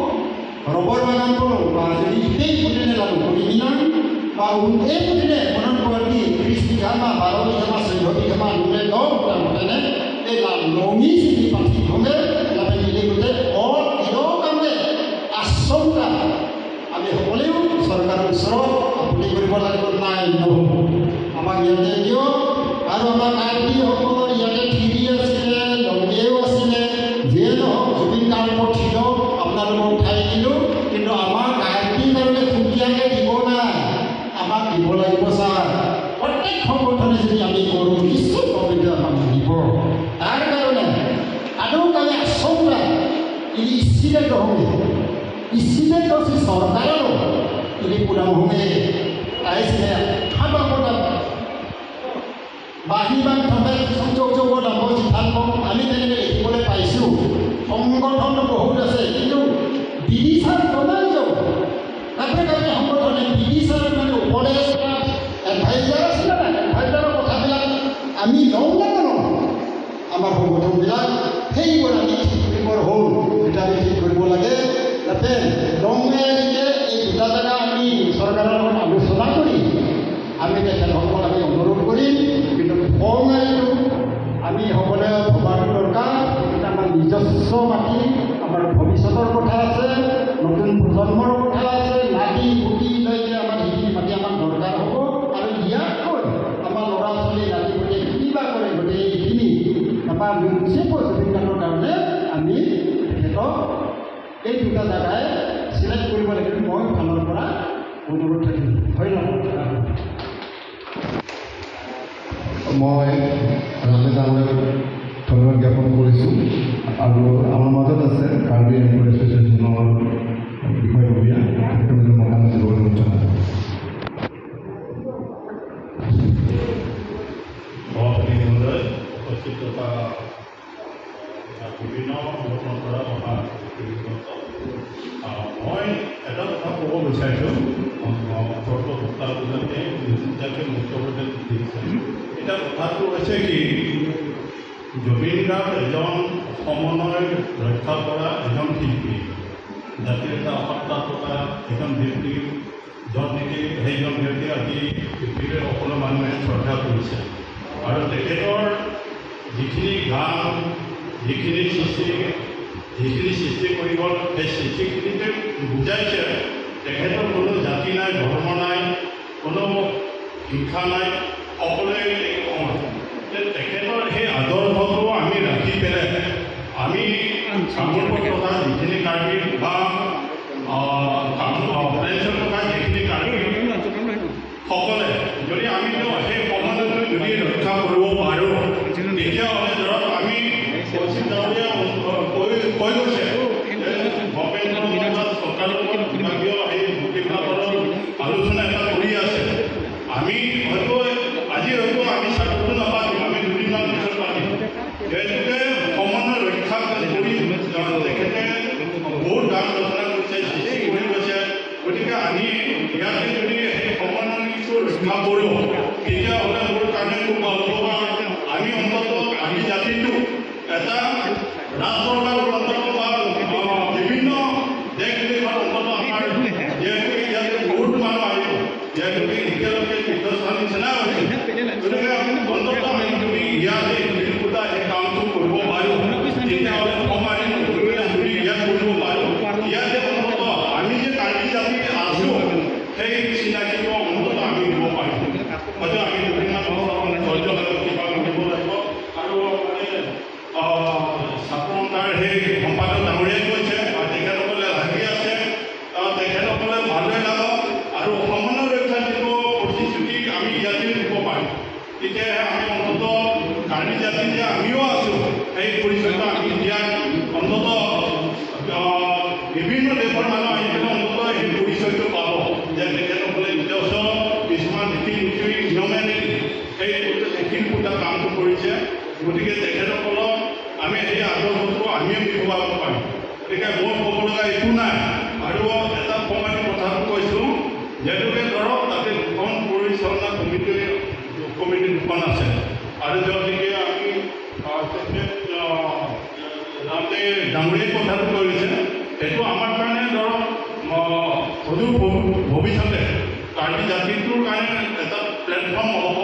ৰবৰ বাগান কৰোঁ বা যদি ইতেই পুতিনে লাগো কৰি নিনাম বা এই পুতিনে মনত কি 30 বিঘা বা 12 বিঘা বা 14 বিঘা বা ৰুলে লওঁ তেনে এই লঙি যদি পাতি থলে লাভে মিলি গোটেই অল কামে আশংকা আমি সকলোৱেও চৰকাৰৰ ওচৰত আপত্তি কৰিব লাগিব নাই নহ'ব আমাক ইয়াতে দিয়ক। আৰু আমাৰ কাৰ্বিসকলৰ ইয়াতে থিৰি আছিলে লংগেও আছিলে যিয়ে নহওক জুবিন গাৰ্গৰ থিৰ আপোনালোকক উঠাই দিলোঁ কিন্তু আমাৰ কাৰ্বিৰ কাৰণে সুকীয়াকৈ দিব নাই আমাক দিব লাগিব ছাৰ। প্ৰত্যেক সংগঠনে যদি আমি কৰোঁ নিশ্চয় গভৰ্ণমেণ্টে আমাক দিব। তাৰ কাৰণে আৰু কাৰণে আশংকা ইলি ইচ্ছিলে নহ'ব ইচ্ছিলে দোষী চৰকাৰৰো ইলি পুৰাম হ'বে তাইছিলে হাবা বাহিবান থমে সংযোগ নামৰ সিদ্ধান্ত আমি তেনেকৈ দেখিবলৈ পাইছোঁ। সংগঠন বহুত আছে কিন্তু বিদিশাৰ প্ৰমাণ যাওঁ তাতে তাতে সংগঠনে বিদিশাৰ মানে উপদেশ এডভাইজাৰ আছিলে নাই এডভাইজাৰৰ কথাবিলাক আমি লওঁ নে নলওঁ আমাৰ সংগঠনবিলাক সেইবোৰ আমি ঠিক কৰিবৰ হ'ল এতিয়া আমি ঠিক কৰিব লাগে যাতে লঙে এই দুটা জেগা আমি চৰকাৰৰ লগত আলোচনা কৰি আমি তেখেতসকলক আমি অনুৰোধ কৰিম। কিন্তু ফঙাইটো আমি সকলোৱে ভবাটো দৰকাৰ। আমাৰ নিজস্ব মাটি আমাৰ ভৱিষ্যতৰ কথা আছে নতুন প্ৰজন্মৰ কথা আছে নাতি পুতিলৈকে আমাৰ সেইখিনি মাটি আমাক দৰকাৰ হ'ব আৰু ইয়াতকৈ আমাৰ ল'ৰা ছোৱালী নাতি পুতি কিবা কৰে গোটেই এইখিনি আমাৰ লুঞ্চেপ জুবিন গাৰ্গৰ কাৰণে আমি তেখেতক এই দুটা জেগাই চিলেক্ট কৰিব লাগিব। মই ফালৰ পৰা অনুৰোধ থাকিম। ধন্যবাদ। মই ৰাজে ডাঙৰীয়াক ধন্যবাদ জ্ঞাপন কৰিছোঁ আৰু আমাৰ মাজত আছে কাৰ্বি এম্প্লয়ী এছ'চিয়েশ্যনৰ বিষয়ববীয়া তেখেতে নিজৰ মতামত দিব অনুৰোধ জনালোঁ। সভাপতি মহোদয়, উপস্থিত থকা বিভিন্ন সংগঠনৰ পৰা অহা মই এটা কথা ক'ব বিচাৰিছোঁ। যাতে যাতে মুখ্যমন্ত্ৰী দিছে এতিয়া কথাটো হৈছে কি জুবিন গাৰ্গ এজন সমন্বয় ৰক্ষা কৰা এজন শিল্পী জাতিৰ এটা সত্তা থকা এজন ব্যক্তি য'ত নেকি সেইজন ব্যক্তি আজি পৃথিৱীৰ সকলো মানুহে শ্ৰদ্ধা কৰিছে আৰু তেখেতৰ যিখিনি গান যিখিনি সৃষ্টি কৰি গ'ল সেই সৃষ্টিখিনিতে বুজাইছে তেখেতৰ কোনো জাতি নাই ধৰ্ম নাই কোনো হিংসা নাই সকলোৱে তেখেতৰ সেই আদৰ্শটো আমি ৰাখি পেলাই আমি কামৰূপত থকা যিখিনি কাৰ্বি বা প্লেন্সত থকা যিখিনি কাৰ্বি সকলে যদি আমি সেই সমন্বয়টো যদি ৰক্ষা কৰিব পাৰোঁ, তেতিয়াহ'লে ধৰক আমি কৌশিক ডাঙৰীয়া কৈ গৈছে গভৰ্ণমেণ্টৰ লগত চৰকাৰৰ লগত বিভাগীয় সেই গোটেইবিলাকৰ আলোচনা এটা কৰি আছে। আমি হয়তো আজি হয়তো আমি চাকৰিটো নাপাতিম, আমি দুদিনমান পিছত পাতিম। যিহেতুকে সমন্বয় ৰক্ষা কৰি তেখেতে বহুত গান ৰচনা কৰিছে, সৃষ্টি কৰি গৈছে। গতিকে আমি ইয়াতে যদি সেই সমন্বয়টো ৰক্ষা কৰোঁ, তেতিয়াহ'লে মোৰ কাৰণে খুব ভাল হ'ব। আমি অন্ততঃ আমি জাতিটো এটা ৰাজ চৰকাৰৰ অন্ততঃ বা বিভিন্ন দেশ বিদেশৰ অন্ততঃ আমাৰ যিহেতুকে ইয়াতে বহুত মানুহ আহিব, যিহেতুকে এতিয়ালৈকে তীৰ্থস্থান নিচিনা হৈছে। গতিকে অন্ততঃ আমি যদি ইয়াতে শিলপুতা সেই কামটো কৰিব পাৰোঁ, তেতিয়াহ'লে সমানে যদি ইয়াত কৰিব পাৰোঁ, ইয়াতে অন্ততঃ আমি যে কাৰ্বি জাতি আছোঁ সেই চিনাকিটো অন্ততঃ আমি দিব পাৰিম। হয়তো আমি দুদিনমান ধৈৰ্য কিবা কৰিব লাগিব। আৰু মানে ছাত্ৰ সন্থাৰ সেই সম্পাদক ডাঙৰীয়াই কৈছে, তেখেতসকলে লাগি আছে, তেখেতসকলে ভালদৰে লাগক আৰু সমন্বয় ৰক্ষা যিটো প্ৰতিশ্ৰুতি আমি ইয়াতে দিব পাৰিম, তেতিয়াহে আমি অন্ততঃ কাৰ্বি জাতি যে আমিও আছোঁ সেই পৰিচয়টো আমি দিয়াত অন্ততঃ বিভিন্ন দেশৰ মানুহ আহি পেলাই অন্ততঃ সেই পৰিচয়টো পাব যে তেখেতসকলে নিজস্ব কিছুমান ৰীতি নীতি নিয়মেৰে সেই শিলপুতা কামটো কৰিছে। গতিকে তেখেতসকলক আমি সেই আদৰ্শটো আমিও দেখুৱাব পাৰিম। গতিকে মোৰ ক'ব লগা একো নাই। আৰু এটা সমাধি কথাটো কৈছোঁ, যিহেতুকে ধৰক তাতে দুখন পৰিচালনা কমিটি দুখন আছে, আৰু য'ত নেকি আমি তেখেত ৰামদেৱ ডাঙৰীয়াই কথাটো কৈছে, সেইটো আমাৰ কাৰণে ধৰক সুদূৰ ভৱিষ্যতে কাৰ্বি জাতিটোৰ কাৰণে এটা প্লেটফৰ্ম হ'ব।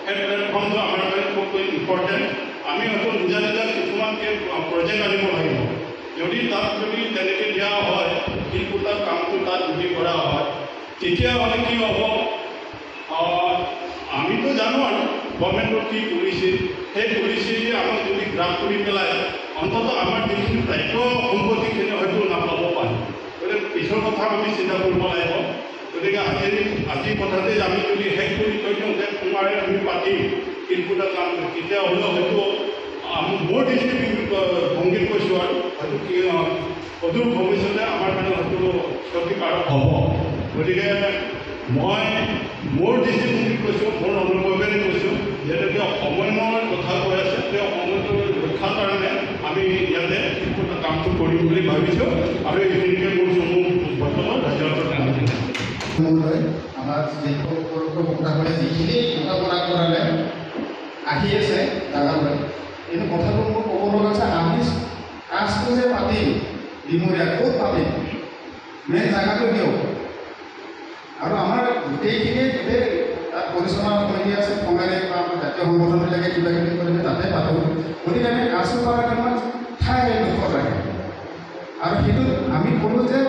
সেই প্লেটফৰ্মটো আমাৰ কাৰণে খুব ইম্পৰ্টেণ্ট। আমি হয়তো নিজা নিজা কিছুমান প্ৰজেক্ট আনিব লাগিব। যদি তাত যদি তেনেকৈ দিয়া হয়, শিলপুতাৰ কামটো তাত যদি কৰা হয়, তেতিয়াহ'লে কি হ'ব, আমিতো জানো আৰু গভৰ্ণমেণ্টৰ কি পলিচি, সেই পলিচি আমাক যদি গ্ৰাস কৰি পেলাই অন্ততঃ আমাৰ যিখিনি প্ৰাপ্য সম্পত্তিখিনি হয়তো নাপাব পাৰোঁ। গতিকে পিছৰ কথা আমি চিন্তা কৰিব লাগিব। গতিকে আজিৰ কথাতে আমি যদি শেষ কৰি থৈ দিওঁ যে সোমবাৰে আমি পাতিম শিলপুতাৰ কাম, তেতিয়াহ'লেও হয়তো মোৰ দৃষ্টিভংগীত কৈছোঁ আৰু হয়তো কি অদূৰ ভৱিষ্যতে আমাৰ কাৰণে হয়তো ক্ষতিকাৰক হ'ব। গতিকে মই মোৰ দৃষ্টিভংগীত কৈছোঁ, মোৰ অনুভৱেৰে কৈছোঁ, যিহেতুকে সমন্বয়ৰ কথা কৈ আছে, সেই সমন্বয়টো ৰক্ষাৰ কাৰণে আমি ইয়াতে শিলপুতাৰ কামটো কৰিম বুলি ভাবিছোঁ। আৰু এইখিনিকে মোৰ চমু বৰ্তমান ৰাজ্যৰ আমাৰ যিটো বক্তাসকলে যিখিনি মতামত আগবঢ়ালে আহি আছে জাগালৈ, কিন্তু কথাটো মোৰ ক'ব লগা আছে, আমি কাজটো যে পাতিম ডিমৰীয়া ক'ত পাতিম, মেইন জেগাটো দিয়ক। আৰু আমাৰ গোটেইখিনি গোটেই তাত পৰিচালনা কমিটি আছে, কংগ্ৰেছ বা আমাৰ জাতীয় সংগঠনবিলাকে কিবা কিবি কৰি তাতে পাতোঁ। গতিকে আমি কাজটো কৰাৰ টাইমত ঠাই এডোখৰ লাগে, আৰু সেইটোত আমি ক'লোঁ যে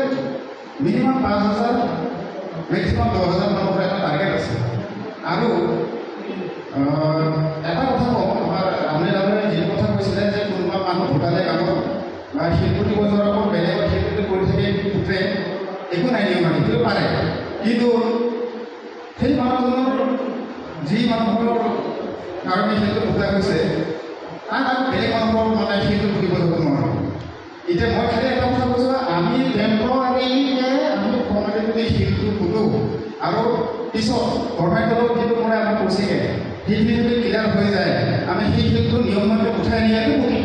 মিনিমাম 5,000 মেক্সিমাম 10,000 মানুহৰ এটা টাৰ্গেট আছে। আৰু এটা কথা কওঁ, আমাৰ ৰামলী ডাঙৰীয়াই যিটো কথা কৈছিলে যে কোনোবা মানুহ ঢুকালে গাঁৱত বা শিলপুতি বজাৰৰ ওপৰত বেলেগত শিলপুতি কৰি থাকে পুত্ৰে, একো নাই নিয়ম মানি সেইটো পাৰে, কিন্তু সেই মানুহজনৰ যি মানুহৰ কাৰণে শিলটো ফুটা গৈছে তাক আৰু বেলেগ মানুহৰ মানে শিলটো ফুটিব যাব নোৱাৰোঁ। এতিয়া মই খালি এটা কথা কৈছোঁ, আমি টেম্পৰাৰীকে আমি কমাতে যদি শিলটো ফুটো আৰু পিছত গভৰ্ণমেণ্টৰ লগত যিটো কৰে আমাৰ কৌশিকে সেইখিনি যদি ক্লিয়াৰ হৈ যায়, আমি সেই শিলটো নিয়মমতে উঠাই নিয়াটো পুতিম,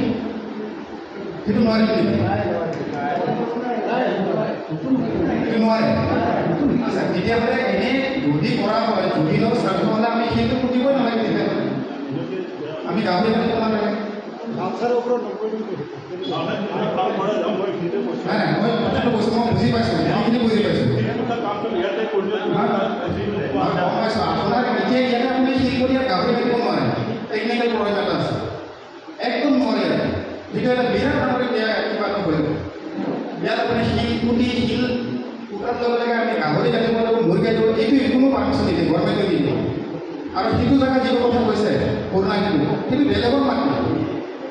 সেইটো নোৱাৰিম নেকি? সেইটো নোৱাৰে। আচ্ছা, তেতিয়াহ'লে এনেই যদি কৰা হয়, জুবিনৰ শ্ৰাদ্ধ হ'লে আমি শিলটো পুতিবই নালাগে, তেতিয়াহ'লে আমি গাহৰি কাটিব নালাগে। নাই নাই, মই কথাটো কৈছোঁ, মই বুজি পাইছোঁ, সেইখিনি বুজি পাইছোঁ, গম পাইছোঁ। আপোনাৰ এতিয়া ইয়াতে আপুনি শিল কৰি গাহৰি কাটিব নোৱাৰে, টেকনিকেল প্ৰব্লেম এটা আছে, একদম নোৱাৰে। সেইটো এটা বিৰাট ডাঙৰ এতিয়া কিবা এটা হৈ যাব। ইয়াত আপুনি শিল পুতি শিল কুটাৰ লগে লগে আমি গাহৰি কাটিব লাগিব, মুৰ্গী কাটিব, এইটো কোনো পাৰ্মিশ্যন নিদিয়ে, গভৰ্ণমেণ্টে নিদিয়ে। আৰু সেইটো জেগা যিটো কথা কৈছে কৰোণা, সেইটো বেলেগৰ মাটি।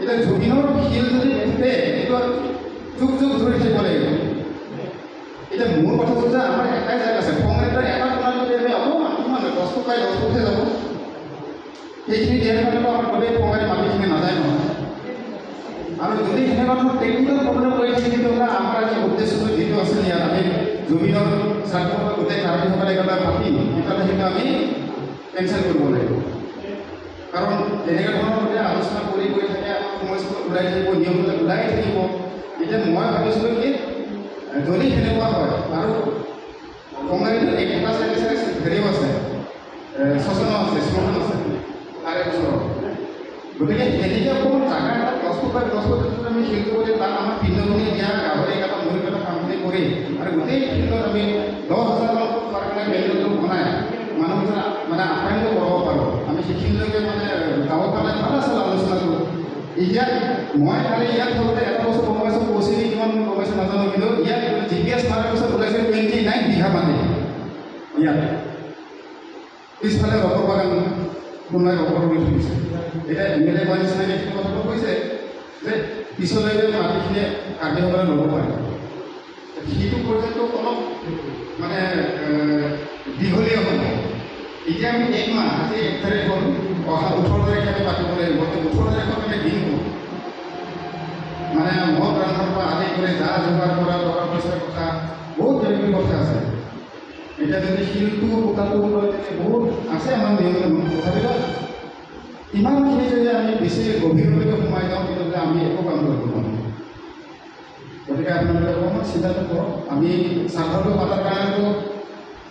এতিয়া জুবিনৰ শিল যদি ফুটে হ'লেতো আমাৰ গোটেই কঙালী মাটিখিনি নাযায় নহয়। আৰু যদি সেনেকুৱা ধৰণৰ টেকনিকেল প্ৰব্লেম কৰি থাকে, তেতিয়াহ'লে আমাৰ আজি উদ্দেশ্যটো যিটো আছিল ইয়াত আমি জুবিনৰ স্বাৰ্থত গোটেই কাৰ্বিসকলে একেলগে পাতিম, তেতিয়াহ'লে সেইটো আমি কেঞ্চেল কৰিব লাগিব। কাৰণ তেনেকুৱা ধৰণৰ গোটেই আলোচনা কৰি গৈ থাকে, আমাৰ সমস্যা ওলাই থাকিব, নিয়মবিলাক ওলাই থাকিব। এতিয়া মই ভাবিছিলোঁ কি যদি সেনেকুৱা হয়, আৰু কঙালীটো এটা চাইডে চাইডে হেৰিও আছে, শ্মশানো আছে, শ্মশান আছে তাৰে ওচৰত। গতিকে সেনেকৈ অকণমান জাগা এটা 10 ফুট বাই 10 ফুট যদি আমি শিলটো কৰি তাত আমাৰ পিণ্ডখিনি দিয়া, গাহৰি কটা, মুৰ্গী কটা কামখিনি কৰি আৰু গোটেই ফিল্ডত আমি 10,000 মান থোৱাৰ কাৰণে পেণ্ডেলটো বনাই মানুহবিলাক মানে আপ্যায়নটো কৰাব পাৰোঁ। আমি সেইখিনিলৈকে মানে যাব পাৰিলে ভাল আছিল আলোচনাটো। এতিয়া মই খালি ইয়াত থাকোঁতে এটা বস্তু গম পাইছোঁ, পঁচিছ কিমান গম পাইছোঁ নাজানো, কিন্তু ইয়াত GPS মাৰাৰ পিছত ওলাইছে 29 বিঘা মাটি। ইয়াত পিছফালে ৰবৰ বাগান কোনোবাই ৰবৰ ৰুই থৈছে। এতিয়া MLA কোৱাৰ নিচিনাকৈ এইখিনি কথাটো কৈছে যে পিছলৈকে মাটিখিনি কাৰ্বিসকলে ল'ব পাৰে। সেইটো পৰ্যায়টো অলপ মানে দীঘলীয়া হ'ব। এতিয়া আমি 1 মাহ, আজি 1 তাৰিখ হ'ল, অহা 18 তাৰিখে আমি পাতিব লাগিব। 18 তাৰিখত আমি দিনটো মানে মদ ৰন্ধাৰ পৰা আদি কৰি যা যোগাৰ কৰা, টকা পইচাৰ কথা, বহুত কিবা কিবি কথা আছে। এতিয়া যদি শিলটো পোতাটো লৈ তেতিয়া বহুত আছে আমাৰ নিয়ম কানুন, তথাপিতো ইমানখিনি যদি আমি বেছি গভীৰলৈকে সোমাই যাওঁ, তেতিয়াহ'লে আমি একো কাম কৰিব নোৱাৰোঁ। গতিকে আপোনালোকে অকণমান চিন্তাটো কৰক। আমি শ্ৰাদ্ধটো পাতাৰ কাৰণেতো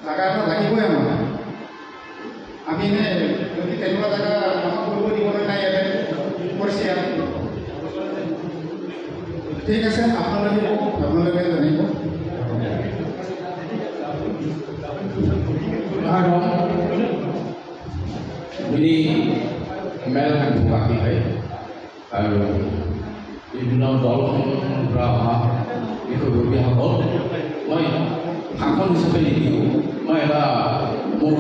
জাগা এটা লাগিবই আমাক। আমি এনে যদি তেনেকুৱা জাগা আমাক কৰিব দিবলৈ নাই ইয়াতে কৰিছে ইয়াত। ঠিক আছে, আপোনালোকে কওক, আপোনালোকে জানিব। মেল বাকী হয় আৰু বিভিন্ন দল সংগঠনৰ পৰা অহা বিষয়ববীয়াসকল, মই ভাষণ হিচাপে নিদিওঁ, মই এটা মোৰ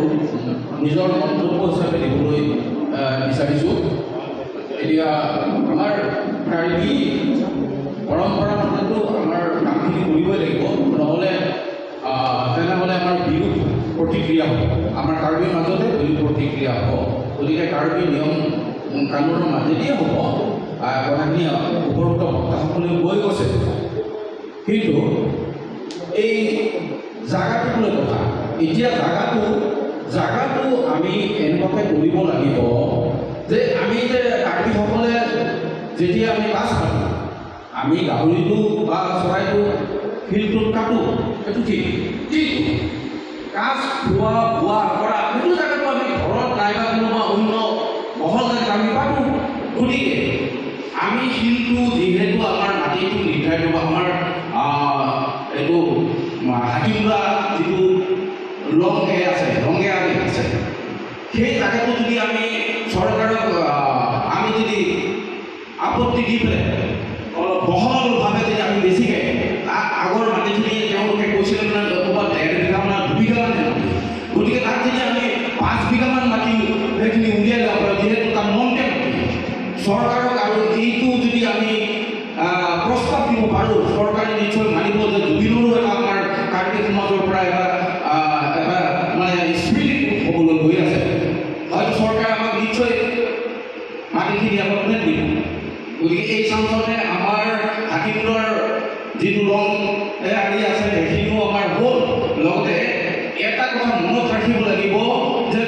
নিজৰ মন্তব্য হিচাপে দিবলৈ বিচাৰিছোঁ। এতিয়া আমাৰ কাৰ্বি পৰম্পৰা মতেতো আমাৰ কামখিনি কৰিবই লাগিব, নহ'লে তেনেহ'লে আমাৰ বিৰোধ প্ৰতিক্ৰিয়া হ'ব, আমাৰ কাৰ্বিৰ মাজতে বিৰোধ প্ৰতিক্ৰিয়া হ'ব। গতিকে কাৰ্বি নিয়ম কানুনৰ মাজেদিয়ে হ'ব, কথাখিনি উপৰোক্ত বক্তাসকলেও কৈ গৈছে। কিন্তু এই জাগাটোক লৈ কথা, এতিয়া জাগাটো আমি এনেকুৱাকৈ কৰিব লাগিব যে আমি যে কাৰ্বিসকলে যেতিয়া আমি কাজ পাতোঁ, আমি গাহৰিটো বা চৰাইটো শিলটোত কাটো, সেইটো ঠিক, কিন্তু কাজ খোৱা বোৱা কৰা সেইটো জাগাটো আমি ঘৰত নাইবা কোনোবা অন্য বহল জেগাত আমি পাতোঁ। গতিকে আমি শিলটো যিহেতু আমাৰ মাটিটো নিৰ্ধাৰিত বা আমাৰ এইটো হাতীমূৰা যিটো লং এ আছে, ৰঙে আদি আছে, সেই জাগাটো যদি আমি চৰকাৰক আমি যদি আপত্তি দি পেলাই অলপ বহলভাৱে যদি আমি বেছিকৈ আগৰ মাটিখিনি তেওঁলোকে কৈছিলে মানে ক'ৰবাত 1.5 বিঘামান 2 বিঘামান মাটি, গতিকে তাত যদি আমি 5 বিঘামান মাটি সেইখিনি উলিয়াই ল'ব পাৰোঁ, যিহেতু তাত মনতে মাটি চৰকাৰক আৰু এইটো যদি আমি প্ৰস্তাৱ দিব পাৰোঁ, চৰকাৰে নিশ্চয় মানিব যে জুবিনৰো এটা আমাৰ কাৰ্বি সমাজৰ পৰা এটা এটা মানে স্মৃতি হ'বলৈ গৈ আছে। হয়তো চৰকাৰে আমাক নিশ্চয় মাটিখিনি আমাক দিব। গতিকে এই চান্সতে আমাৰ হাতীমূৰাৰ যিটো ৰং আদি আছে সেইখিনিও আমাৰ হ'ল। লগতে এটা কথা মনত ৰাখিব লাগিব যে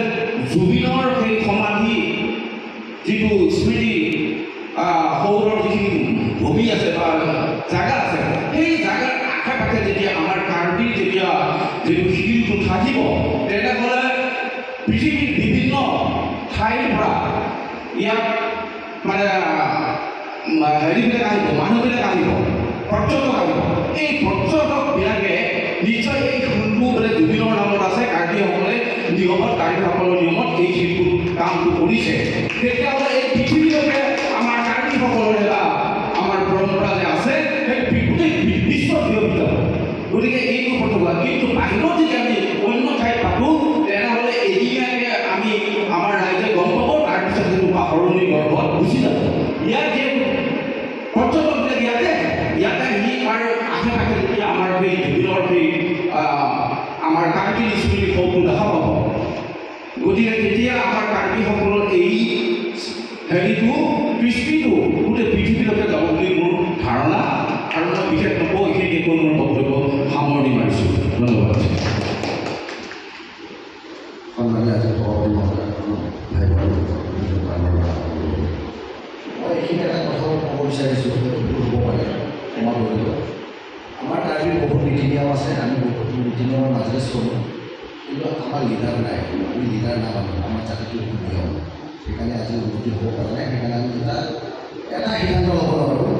জুবিনৰ সেই সমাধি যিটো স্মৃতি সৌৰৰ যিখিনি ভূমি আছে বা জাগা আছে, সেই জাগাৰ আশে পাশে যেতিয়া আমাৰ কাৰ্বিৰ যেতিয়া যিটো শিলটো থাকিব, তেনেহ'লে পৃথিৱীৰ বিভিন্ন ঠাইৰ পৰা ইয়াত মানে হেৰিবিলাক আহিব, মানুহবিলাক আহিব, পৰ্যটক আহিব। এই পৰ্যটকবিলাকে নিশ্চয় এই শিলটো বোলে জুবিনৰ নামত আছে, কাৰ্বিসকলে নিয়মত, কাৰ্বিসকলৰ নিয়মত এই শিলটো কামটো কৰিছে, তেতিয়াহ'লে এই পৃথিৱীলৈকে আমাৰ কাৰ্বিসকলৰ এটা আমাৰ পৰম্পৰা যে আছে, সেই গোটেই বিশ্বত বিয়পি যাব। গতিকে এইটো পৰ্যটক, কিন্তু বাহিৰত যদি আমি অন্য ঠাইত পাতোঁ, তেনেহ'লে এদিনীয়াকৈ আমি আমাৰ ৰাইজে গম পাব, তাৰপিছত সেইটো পাহৰণিৰ গৰ্ভত গুচি যাব। ইয়াত যিহেতু পৰ্যটকবিলাক ইয়াতে ইয়াতে আহি তাৰ আশে পাশে যেতিয়া আমাৰ সেই জুবিনৰ সেই আমাৰ কাৰ্বি স্মৃতি সৌটো দেখা পাব, গতিকে তেতিয়া আমাৰ কাৰ্বিসকলৰ এই হেৰিটো কৃষ্টিটো গোটেই পৃথিৱীলৈকে যাব বুলি মোৰ ধাৰণা। আৰু মই বিশেষ নকওঁ, এইখিনিকে কৈ মোৰ বক্তব্য সামৰণি মাৰিছোঁ। ধন্যবাদ। মই এইখিনি এটা কথা ক'ব বিচাৰিছোঁ, ভুল হ'ব পাৰে, ক্ষমা কৰিব। আমাৰ কাৰ্বিৰ বহুত নীতি নিয়ম আছে, আমি বহুত নীতি নিয়মৰ মাজেৰে চলোঁ, কিন্তু আমাৰ লিডাৰ নাই, আমি লিডাৰ নামানো, আমাৰ জাতিটোৰ নিয়ম, সেইকাৰণে আজি উন্নতি হ'ব পৰা নাই। সেইকাৰণে আমি এটা সিদ্ধান্ত ল'ব নোৱাৰোঁ।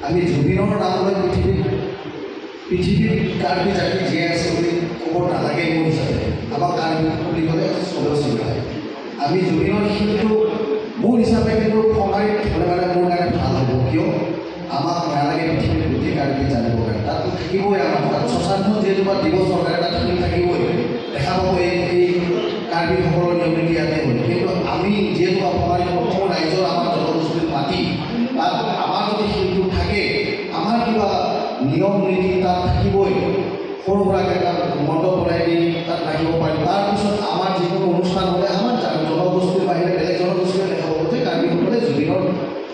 আমি জুবিনৰ নাম লৈ পৃথিৱীত কাৰ্বি জাতি জীয়াই আছে বুলি ক'ব নালাগে। মোৰ হিচাপে আমাক কাৰ্বি বুলি ক'লে চবেও চিনি পায়। আমি জুবিনৰ শিলটো মোৰ হিচাপে কিন্তু খঙাৰীত হ'লে মানে মোৰ কাৰণে ভাল হ'ব। কিয় আমাক নালাগে পৃথিৱীত গোটেই কাৰ্বি জানিবৰ কাৰণে, তাত থাকিবই আমাৰ তাত শ্মশানখন যিহেতু বা দিব চৰকাৰে, তাত শিল থাকিবই, দেখা পাব এই কাৰ্বিসকলৰ নিয়ম নীতি ইয়াতে হ'ল। কিন্তু আমি যিহেতু খঙাৰী অসমৰ ৰাইজৰ আমাৰ জনগোষ্ঠীৰ মাটি, তাত আমাৰ যদি শিলটো থাকে, আমাৰ কিবা নিয়ম নীতি তাত থাকিবই। সৰু সুৰাকৈ তাত মণ্ডপ বনাই দি তাত ৰাখিব পাৰিম। তাৰপিছত আমাৰ যিকোনো অনুষ্ঠান হ'লে আমাৰ জনগোষ্ঠীৰ বাহিৰে বেলেগ জনগোষ্ঠীয়ে দেখা পাব যে কাৰ্বিসকলে জুবিনৰ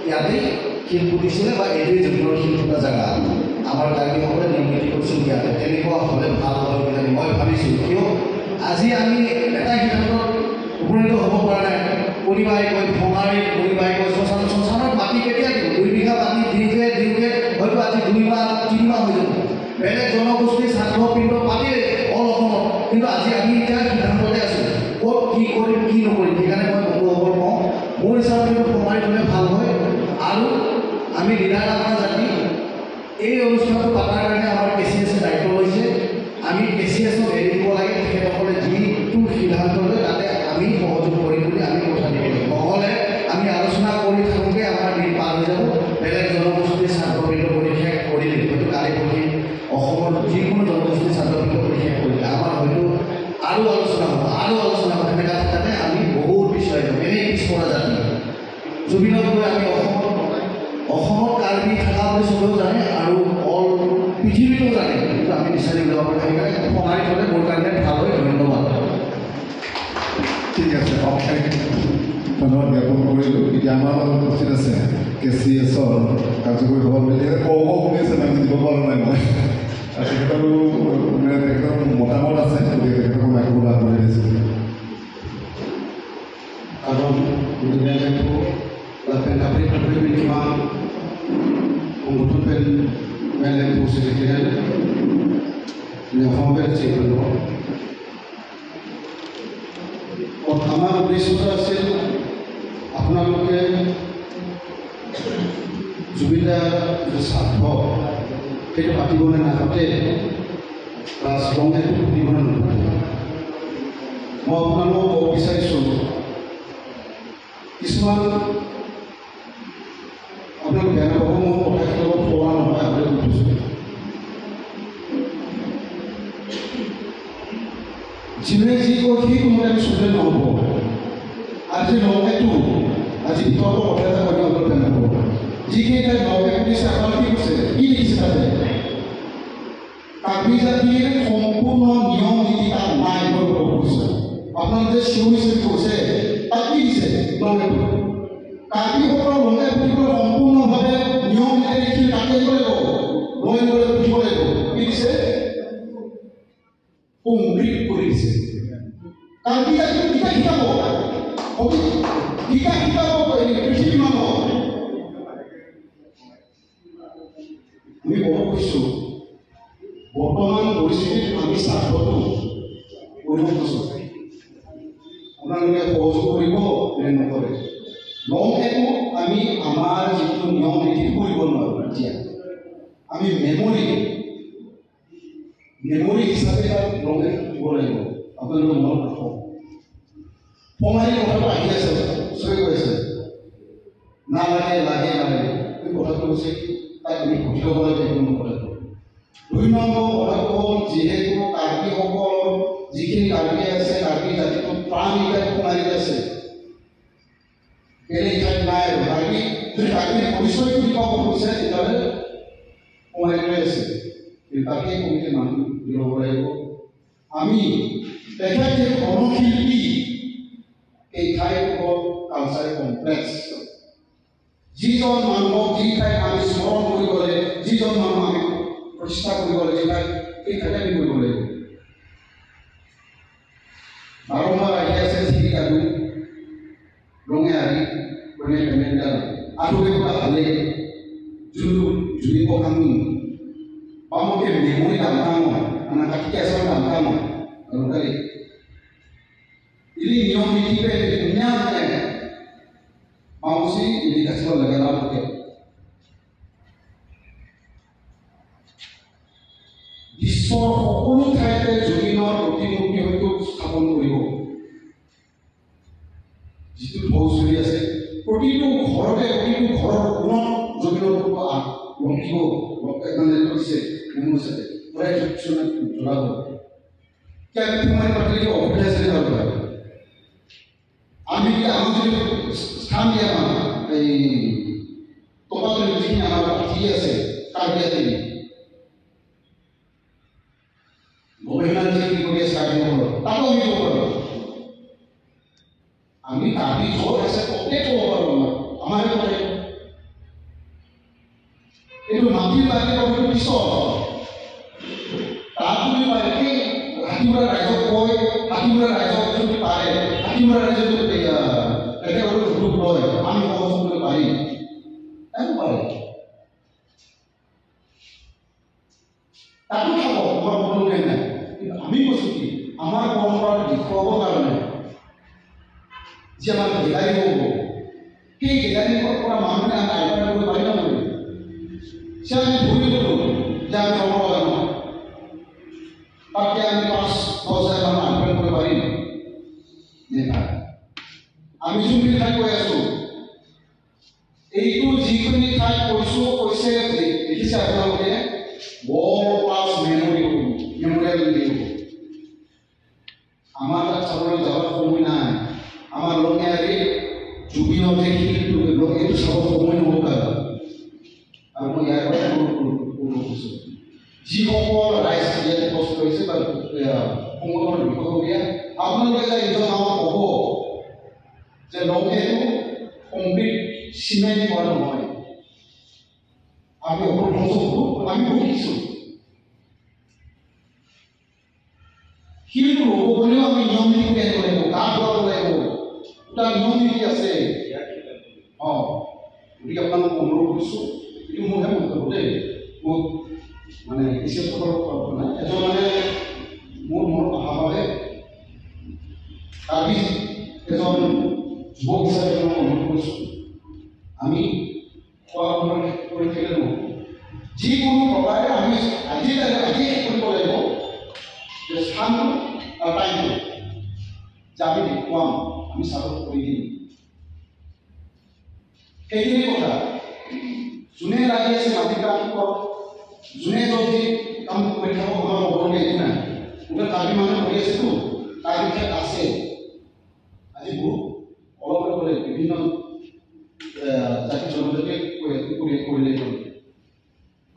ইয়াতেই শিল পুতিছিলে বা এইটোৱেই জুবিনৰ শিল পোতা জেগা, আমাৰ কাৰ্বিসকলে নিয়ম নীতি কৰিছিল ইয়াতে। তেনেকুৱা হ'লে ভাল হয় বুলি মই ভাবিছোঁ। কিয় আজি আমি এটা সিদ্ধান্তত উপনীত হ'ব পৰা নাই। কোনোবাই কয় খঙাৰী, কোনোবাই কয় শ্মশান। শ্মশানত মাটি কেতিয়া দিব? 2 বিঘা মাটি দিওঁতে হয়তো আজি 2 মাহ 3 মাহ হৈ যাব। বেলেগ জনগোষ্ঠীৰ শ্ৰাদ্ধ পিণ্ড পাতিলে অল অসমত, কিন্তু আজি আমি এতিয়া সিদ্ধান্ততে আছোঁ ক'ত কি কৰিম কি নকৰিম। সেইকাৰণে মই বন্ধুসকল কওঁ, মোৰ হিচাপত কিন্তু খঙাৰীত হ'লে ভাল হয়। আৰু আমি লিডাৰ আমাৰ জাতি, এই অনুষ্ঠানটো পাতাৰ কাৰণে আমাৰ কে চি এছে দায়িত্ব লৈছে। আমি কে চি এছক এৰি দিব লাগে, তেখেতসকলে যিটো সিদ্ধান্ত লয় তাতে আমি সহযোগ কৰিম বুলি আমি কথা দিব লাগিব। নহ'লে আমি আলোচনা কৰি থাকোঁতে আমাৰ দিন পাৰ হৈ যাব। বেলেগ জনগোষ্ঠীৰ শ্ৰাদ্ধ পিণ্ড কৰি শেষ কৰিলে, হয়তো কালি পৰহি অসমৰ যিকোনো জনগোষ্ঠীৰ শ্ৰাদ্ধ পিণ্ড কৰি শেষ কৰিলে আমাৰ হয়তো আৰু আলোচনা হ'ব, আৰু আলোচনা হ'ব। সেনেকুৱা থাকোঁতে আমি বহুত পিছুৱাই যাম, এনেই পিছপৰা জাতি। জুবিনক লৈ আমি অসমত কাৰ্বি থকা বুলি চবেও জানে আৰু অল পৃথিৱীতো জানে, কিন্তু আমি বিচাৰি ওলাব পাৰোঁ। সেইকাৰণে সঁহাৰি হ'লে মোৰ কাৰণে ভাল হয়। ধন্যবাদ। ঠিক আছে, অশেষ ধন্যবাদ জ্ঞাপন কৰিলোঁ। এতিয়া আমাৰ মাজত উপস্থিত আছে কে চি এছৰ কাৰ্যকৰী সভাপতি। তেখেতে কওঁ কওঁ শুনি আছে, নামটো দিব পৰা নাই মই। তেখেতৰো মানে তেখেতৰ মতামত আছে, গতিকে তেখেতক মাইক্ৰফোন আগবঢ়াই দিছোঁ। কাৰণ আমাৰ উদ্দেশ্যটো আছিল আপোনালোকে জুবিনদাৰ যিটো শ্ৰাদ্ধ সেইটো পাতিবনে নাপাতে বা শ্লংটো পাতিবনে নাপাতে। মই আপোনালোকক ক'ব বিচাৰিছোঁ, কিছুমান আপোনালোক বেয়া নাপাব, মোৰ কথাখিনি অলপ কোৱা নহয়, আপোনালোক উঠিছোঁ। যোনে যি কয় সেইটো মতে আমি চলিলে নহ'ব। আজি লংকেটো আজি বিতৰ্ক কথা এটা কৈ দিওঁ, আপোনালোক বেয়া নাপাব। যিখিনি তাই লংকে সুধিছে, আপোনালোকে কি কৈছে, কি লিখিছে তাতে? কাৰ্বি জাতিৰ সম্পূৰ্ণ নিয়ম নীতি তাত নাই, মই ক'ব খুজিছোঁ। আপোনালোকে যে চিঞৰিছে কৈছে, তাত কি দিছে লংকেটো? কাৰ্বিসকলৰ লংকে পুতিবলৈ সম্পূৰ্ণভাৱে নিয়ম নীতিৰে শিল কাটি আনিব লাগিব, লৈ আনিব লাগিব, পুতিব লাগিব। কি দিছে? কংক্ৰিট কৰি দিছে। কাৰ্বি জাতিটো কেতিয়া শিকাব? কেতিয়া শিকাব পৃথিৱীৰ মানুহক? আমি ক'ব খুজিছোঁ, বৰ্তমান পৰিস্থিতিত আমি শ্ৰাদ্ধটো কৰিব খুজিছোঁ। আপোনালোকে সহযোগ কৰিব নে নকৰে? লং একো আমি আমাৰ যিটো নিয়ম নীতি কৰিব নোৱাৰোঁ। এতিয়া আমি মেমৰি হিচাপে তাত লং এক দিব লাগিব। আপোনালোকে মনত ৰাখক। সোণাৰী কথাটো আহি আছে, চবেই কৈ আছে নালাগে, লাগে নালাগে। এই কথাটো হৈছে কি, তাক আমি সুধি ল'ব লাগে এক নম্বৰ কথাটো। 2 নম্বৰ কথাটো হ'ল, যিহেতু কাৰ্বিসকলৰ যিখিনি কাৰ্বি আছে, কাৰ্বি জাতিটো প্ৰাণ এতিয়া সোণাৰীত আছে, বেলেগ ঠাইত নাই। আৰু কাৰ্বি যদি কাৰ্বিৰ পৰিচয়টো দিব খুজিছে, তেতিয়াহ'লে সোণাৰীতে আছে। তাকে কমিটিৰ মানুহ ল'ব লাগিব। আমি তেখেত যিহেতু গণশিল্পী, এই ঠাইত হ'ল কালচাৰেল কমপ্লেক্স। যিজন মানুহক যি ঠাইত আমি স্মৰণ কৰিবলৈ, যিজন মানুহ আমি প্ৰতিষ্ঠা কৰিব লাগে, যি ঠাইত সেই ঠাইতে আমি কৰিব লাগিব। বাৰম্বাৰ আহি আছে ঠিক আৰু ৰঙে আহি ৰঙে পেমেণ্ট আধুনিক ভালে যোনটো জুবিন আমি বামকে মেমৰি দামতাঙ anak kaki asal দামতাঙ আৰু কালি ini নিয়ম নীতি ধুনীয়া মাউচি indikasi negara oke. বিশ্বৰ সকলো ঠাইতে জুবিনৰ প্ৰতিমূৰ্তি হয়তো স্থাপন কৰিব। যিটো ঢৌ চলি আছে, প্ৰতিটো ঘৰতে, প্ৰতিটো ঘৰৰ কোণত জুবিনৰ ফটো লখিব মানে কৰিছে হিচাপে সদায় জ্বলাব। পাতিলে অসুবিধা আছে আমি আমাক যদি স্থান দিয়ে, আমাৰ এই টকাটো যিখিনি আমাৰ পাতি আছে কাৰ্বি আদি গৱেষণা যিখিনি কৰি আছে কাৰ্বিসকলৰ, তাতো আমি ক'ব পাৰোঁ। আমি কাৰ্বি য'ত আছে ততে ক'ব পাৰোঁ। আমাৰ কথা এইটো মাটি লাগে পিছত তাত যদি পাৰে সেই হাতীমূৰা ৰাইজক কয়, হাতীমূৰা ৰাইজক যদি পাৰে, হাতীমূৰা ৰাইজে যদি তেখেতসকলে সুযোগ লয়, আমি সহজ কৰিব পাৰিম। তাতো পাৰে, তাতো থাকক, আমাৰ প্ৰব্লেম নাই। কিন্তু আমি কৈছোঁ কি, আমাৰ পৰম্পৰাটো দেখুৱাবৰ কাৰণে যি আমাৰ গেলাৰী হ'ব, সেই গেলাৰীৰ পৰা মানুহে আমি আইডেণ্টিফাই কৰিব পাৰিম নোৱাৰিম। সে আমি ধৰি ল'লোঁ যে আমি অসমীয়া নহয়, তাতকৈ আমি 5-10 হাজাৰ মানুহ আইডেণ্টিফাই কৰিব পাৰিম নেপায়। আমি যোনখিনি ঠাইত কৈ আছোঁ, এইটো যিখিনি ঠাইত কৈছোঁ, কৈছে দেখিছে আপোনালোকে, ৱৰ্ল্ড ক্লাছ মেমৰিয়েল দিব। আমাৰ তাত চাবলৈ যাবৰ সময় নাই। আমাৰ লঙিয়াৰী জুবিনৰ যে শিলটো, এইটো চাব সময় নহ'ব তাৰ। আৰু মই ইয়াৰ পৰা অনুৰোধ কৰিব খুজিছোঁ, যিসকল ৰাইজ ইয়াত উপস্থিত হৈছে বা সংগঠনৰ বিষয়ববীয়া, আপোনালোকে যে নিজৰ নামত ক'ব যে লঙিয়াটো কমপ্লিট চিমেণ্ট কৰা নহয়, আমি অপভ্ৰংশ আমি বহুত শিলটো ৰুব গ'লেও আমি নিয়ম নীতি কৰি আনিব লাগিব, গা ধুৱাব লাগিব, দুটা নিয়ম নীতি আছে। অঁ, গতিকে আপোনালোক অনুৰোধ কৰিছোঁ, এইটো মোৰহে মন্তব্য দেই, মোক মানে বিশেষসকলৰ নাই, এজন মানে মোৰ মনত অহা বাবে কাৰ্বি এজন যুৱক হিচাপে মই অনুৰোধ কৰিছোঁ, আমি খোৱা বোৱা কৰি থাকিলে নহ'ব। যিকোনো প্ৰকাৰে আমি আজি আজি কৰিব লাগিব যে স্থানটো আৰু টাইমটো যে আমি দেখুৱাম, আমি চাপৰ্ট কৰি দিম। সেইখিনি কথা যোনে লাগি আছে মাটি কাম কৰক, যোনে যদি কাম কৰি থাকক, আমাৰ ক'বলগীয়া একো নাই। গোটেই কাৰ্বি মানুহে কৰি আছেতো, কাৰ্বি ঠাইত আছে। আজি বহুত অলপ অলপ বিভিন্ন জাতি জনজাতিয়ে কৰিলে।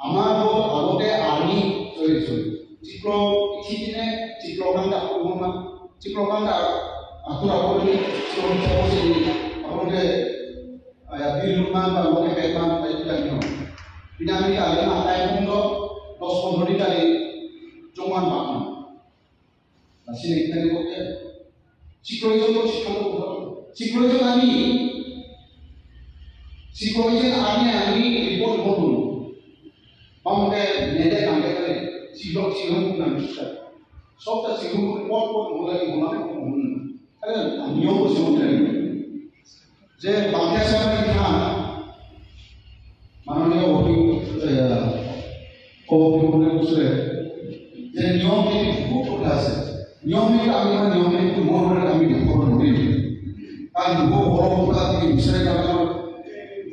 আমাৰ হ'ল আগতে আৰ্মি চলি চলি চিত্ৰ ইথিপিনে চিত্ৰকান্ত চিত্ৰকান্ত আঁতুৰ আপুনি আপোনালোকে বিলমান বা লগে পেটমান এইবিলাক নহয়। কিন্তু আমি কালি আটাই 10-15 দিন কালি জমান বাকন চিক্ৰইজন চিক্ৰইজন আমি চিক্ৰইজন আমি আমি ৰিপৰ্ট কৰোঁ বামকে নেদে কামে কৰে চিগ্ৰক চিগ্ৰক নাম সবটা চিগ্ৰক পট পট নহ'লে বনালে নিয়ম কৈছোঁ যে বাংলা খান মাননীয় সভাপতি কৈছিলে যে নিয়ম নীতি বহুত কথা আছে। নিয়ম নীতি আমি নিয়ম নীতিটো মোৰ দৰে আমি দেখুৱাব নোৱাৰিম, কাৰণ বহু পৰম্পৰা বিচাৰি আমাৰ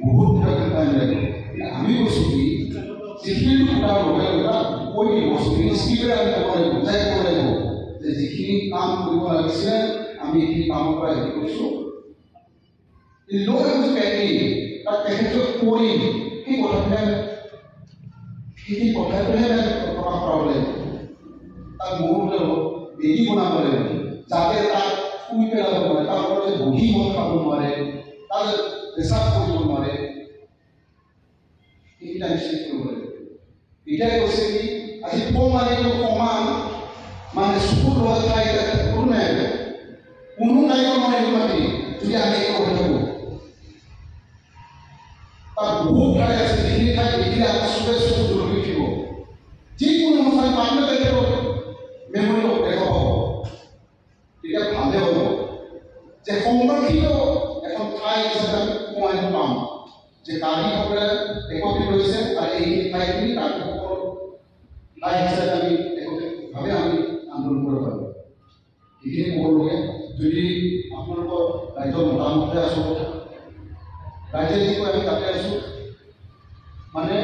বহুত টাইম লাগিব। আমি কৈছোঁ কি যিখিনি কথাৰ লগে লগে তাত কৈ দিব, বস্তুখিনি স্পীডেৰে আমি ক'ব লাগিব, বুজাই ক'ব লাগিব যে যিখিনি কাম কৰিব লাগিছিলে আমি এইখিনি কামৰ পৰা হেৰি কৰিছোঁ, লৈ গৈছোঁ পেকিং তাত তেখেতক কৰিম, সেই কথাবিলাক সেইখিনি কথাটোহে প্ৰকাশ কৰাব লাগিব। তাত মোৰ বেদী বনাব লাগিব যাতে তাত শুই পেলাব নোৱাৰে, তাৰ ওপৰত যে বহি মদ খাব নোৱাৰে, তাত পেচাব কৰিব নোৱাৰে। এইখিনি আমি চেক কৰিব লাগিব। এতিয়া কৈছে কি আজি ফংআৰীটো সমান মানে চকুত লগা ঠাই কোনো নাই, কোনো নাই নহয় এইটো মাটি। যদি আমি একো হৈ থাকোঁ, তাত বহুত ঠাই আছে যিখিনি ঠাই দেখিলে আমাৰ চবে চকু জ্বলি উঠিব। যিকোনো অনুষ্ঠান পাতিলে তেখেতক মেমৰি দেখা পাব, তেতিয়া ভালে হ'ব যে সংৰক্ষিত এখন ঠাই হিচাপে আমি ফংআৰীটো পাম যে কাৰ্বিসকলে একত্ৰিত হৈছে আৰু এই ঠাইখিনি কাৰ্বিসকলৰ ঠাই হিচাপে আমি একত্ৰিতভাৱে আমি আন্দোলন কৰিব পাৰোঁ। এইখিনি ক'বলগীয়া। যদি আপোনালোকৰ ৰাইজৰ মতামততে আছোঁ, ৰাইজে যি কয় আমি তাতে আছোঁ। মানে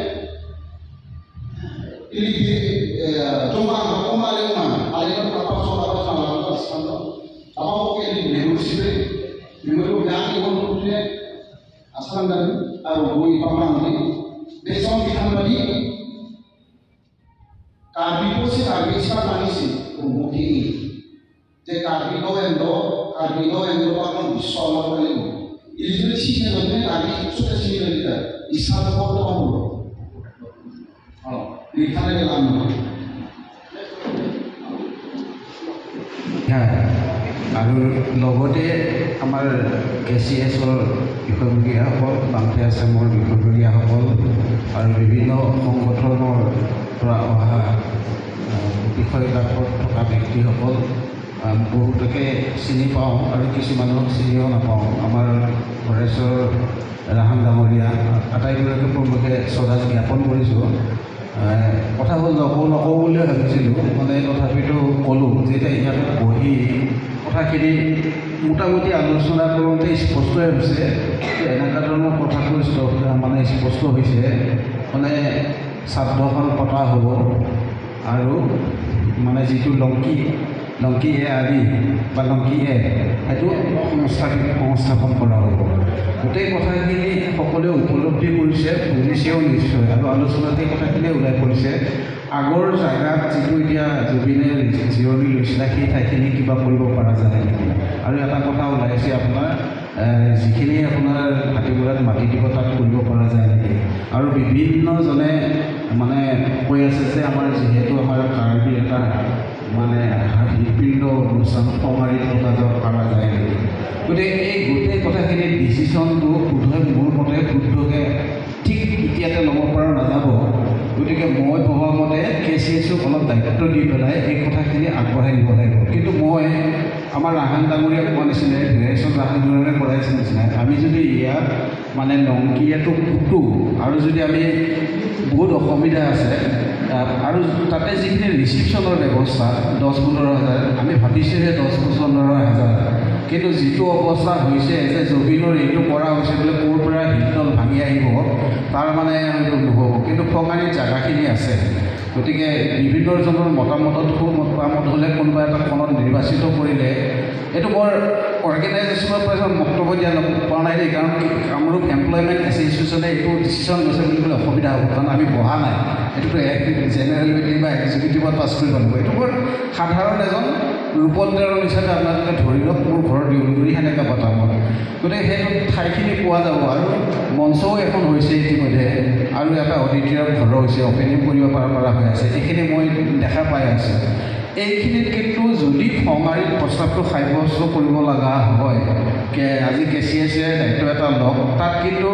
যে কাৰ্বি এণ্ড কাৰ্বি এণ্ড আপোনাৰ বিশ্ব ওলাব লাগিব। ইলিজুলি চিনি নলয় কাৰ্বি চবে চিনি নলয় ইচ্ছা নকৰোঁ হ'ব লিখালে লাভ নহয়। আৰু লগতে আমাৰ কে চি এছৰ বিষয়ববীয়াসকল, বাংঠে আছামৰ বিষয়ববীয়াসকল আৰু বিভিন্ন সংগঠনৰ পৰা অহা বিষয়বিলাকত থকা ব্যক্তিসকল বহুতকে চিনি পাওঁ আৰু কিছুমানক চিনিও নাপাওঁ। আমাৰ হৰেশ্বৰ ৰাহান ডাঙৰীয়া আটাইবোৰকে প্ৰমুখে শ্ৰদ্ধা জ্ঞাপন কৰিছোঁ। কথা হ'ল নকওঁ নকওঁ বুলিয়ে ভাবিছিলোঁ, মানে তথাপিতো ক'লোঁ যে এতিয়া ইয়াত বহি কথাখিনি মোটামুটি আলোচনা কৰোঁতে স্পষ্টই হৈছে যে এনেকুৱা ধৰণৰ কথাটো মানে স্পষ্ট হৈছে, মানে শ্ৰাদ্ধখন পতা হ'ব আৰু মানে যিটো লংকি লংকি এ আদি বা লংকি এ সেইটো সংস্থাপন কৰা হ'ব। গোটেই কথাখিনি সকলোৱে উপলব্ধি কৰিছে, বুজিছেও নিশ্চয় আৰু আলোচনাত সেই কথাখিনিয়ে ওলাই পৰিছে। আগৰ জেগাত যিটো এতিয়া জুবিনে জিৰণি লৈছিলে সেই ঠাইখিনি কিবা কৰিব পৰা যায় নেকি। আৰু এটা কথা ওলাইছে আপোনাৰ যিখিনি আপোনাৰ ভাটিমূৰাত মাটি দিব তাত কৰিব পৰা যায় নেকি। আৰু বিভিন্নজনে মানে কৈ আছে যে আমাৰ যিহেতু আমাৰ কাৰ্বি এটা মানে হৃদপিণ্ড অনুষ্ঠান ফংআৰীত পতা যাব পৰা যায় নেকি। গতিকে এই গোটেই কথাখিনি ডিচিশ্যনটো বোধহয় মোৰ মতে শুদ্ধকৈ ঠিক এতিয়াতে ল'ব পৰা নাযাব। গতিকে মই ভবা মতে কে চি এছক অলপ দায়িত্ব দি পেলাই এই কথাখিনি আগবঢ়াই নিব লাগিব। কিন্তু মই আমাৰ ৰাহান ডাঙৰীয়া কোৱা নিচিনাই, ধীৰেশ্বৰ ৰাহান ডাঙৰীয়া কৰাইছে নিচিনাই, আমি যদি ইয়াত মানে লংকিয়াটো পুতোঁ আৰু যদি আমি বহুত অসুবিধা আছে আৰু তাতে যিখিনি ৰিচিপশ্যনৰ ব্যৱস্থা 10-15 হাজাৰ, আমি ভাবিছোঁহে 10-15 হাজাৰ, কিন্তু যিটো অৱস্থা হৈছে যে জুবিনৰ এইটো কৰা হৈছে বোলে ক'ৰ পৰা হিলদল ভাঙি আহিব তাৰ মানে হয়তো নহ'ব। কিন্তু ফংআৰীত জেগাখিনি আছে, গতিকে বিভিন্নজনৰ মতামতত সুমতামত হ'লে কোনোবা এটা কণত নিৰ্বাচিত কৰিলে এইটো বৰ অৰ্গেনাইজেশ্যনৰ পৰা বক্তব্য দিয়া পোৱা নাই দেই, কাৰণ কামৰূপ এমপ্লয়মেণ্ট এছ'চিয়েশ্যনে এইটো ডিচিশ্যন লৈছে বুলি ক'লে অসুবিধা হ'ব, কাৰণ আমি বহা নাই। এইটোতো জেনেৰেল মিটিং বা এক্সিকিউটিভত পাছ কৰিব লাগিব। এইটো বৰ সাধাৰণ এজন ৰূপন্তেৰণ হিচাপে আপোনালোকে ধৰি লওক, মোৰ ঘৰৰ দেউলগুৰি সেনেকুৱা মতামত। গতিকে সেইটো ঠাইখিনি পোৱা যাব আৰু মঞ্চও এখন হৈছে ইতিমধ্যে আৰু এটা অডিটৰিয়াম ঘৰো হৈছে, অ'পেনিং কৰিব পৰা হৈ আছে, এইখিনি মই দেখা পাই আছোঁ। এইখিনিত কিন্তু যদি ফংআৰীত প্ৰস্তাৱটো সাব্যস্ত কৰিব লগা হয়, আজি কে চি এছে দায়িত্ব এটা লওক, তাত কিন্তু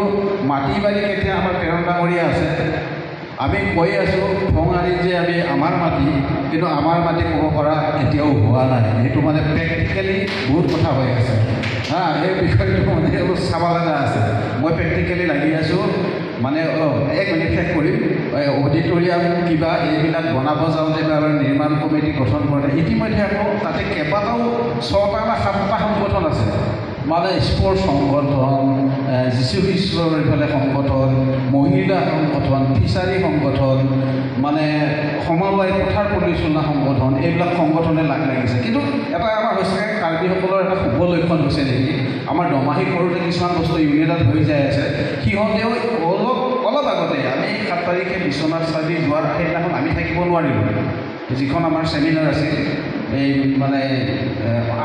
মাটি বাৰী কেতিয়া আমাৰ তেৰণ ডাঙৰীয়া আছে, আমি কৈ আছোঁ ফংআৰীত যে আমি আমাৰ মাটি, কিন্তু আমাৰ মাটি ক'ব পৰা এতিয়াও হোৱা নাই। সেইটো মানে প্ৰেক্টিকেলি বহুত কথা হৈ আছে। হা, এই বিষয়টো মানে অলপ চাব লগা আছে। মই প্ৰেক্টিকেলি লাগি আছোঁ, মানে এক মিনিট শেষ কৰিম। অডিটৰিয়াম কিবা এইবিলাক বনাব যাওঁতে বা নিৰ্মাণ কমিটি গঠন কৰোঁতে ইতিমধ্যে আকৌ তাতে কেইবাটাও 6টা বা 7টা সংগঠন আছে, মানে স্পৰ্টছ সংগঠন, যীশুখ্ৰীষ্টৰ এইফালে সংগঠন, মহিলা সংগঠন, ফিচাৰী সংগঠন, মানে সমবায় পথাৰ পৰিচালনা সংগঠন, এইবিলাক সংগঠনে লাগ লাগিছে। কিন্তু এটা আমাৰ হৈছে কাৰ্বিসকলৰ এটা শুভ লক্ষণ হৈছে নেকি, আমাৰ দমাহী কৰোঁতে কিছুমান বস্তু ইউনিয়নত হৈ যাই আছে। সিহঁতেও অলপ অলপ আগতে আমি 7 তাৰিখে বিশ্বনাথ চাৰিআলি যোৱাৰ সেইদিনাখন আমি থাকিব নোৱাৰিলোঁ, যিখন আমাৰ চেমিনাৰ আছিল এই মানে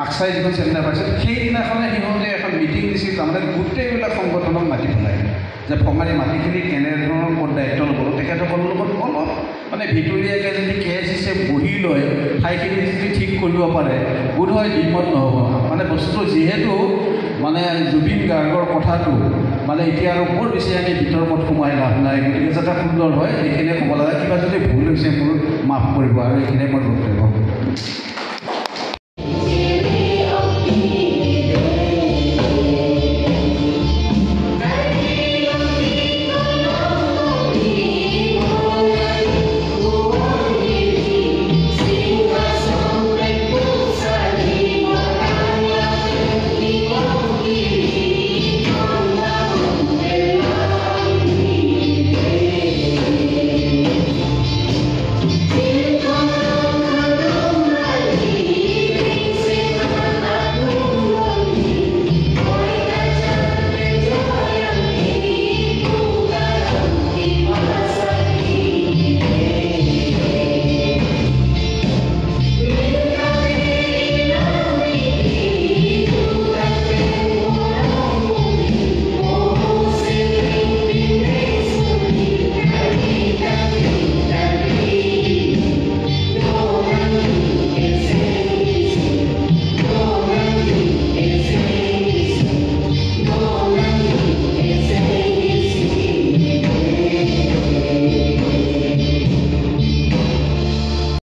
আকচাই যিখন চেমিনাৰ পাইছিল সেইদিনাখনে সিহঁতে এখন মিটিং দিছিল, তাৰমানে গোটেইবিলাক সংগঠনক মাতি পেলাই। যে ফঙাৰী মাটিখিনি কেনেধৰণৰ ক'ত দায়িত্ব ল'ব, তেখেতসকলৰ লগত অলপ মানে ভিতৰীয়াকৈ যদি কেছ হিচাপে বহি লৈ ঠাইখিনি যদি ঠিক কৰিব পাৰে, বোধহয় দ্বিমত নহ'ব। মানে বস্তুটো যিহেতু মানে জুবিন গাৰ্গৰ কথাটো মানে এতিয়া আৰু বৰ বেছি আমি বিতৰ্কত সোমাই লাভ নাই, গতিকে যাতে সুন্দৰ হয় এইখিনিয়ে ক'ব লাগে। কিবা যদি ভুল হৈছে মোৰ মাফ কৰিব, আৰু এইখিনিয়ে মোৰ বক্তব্য।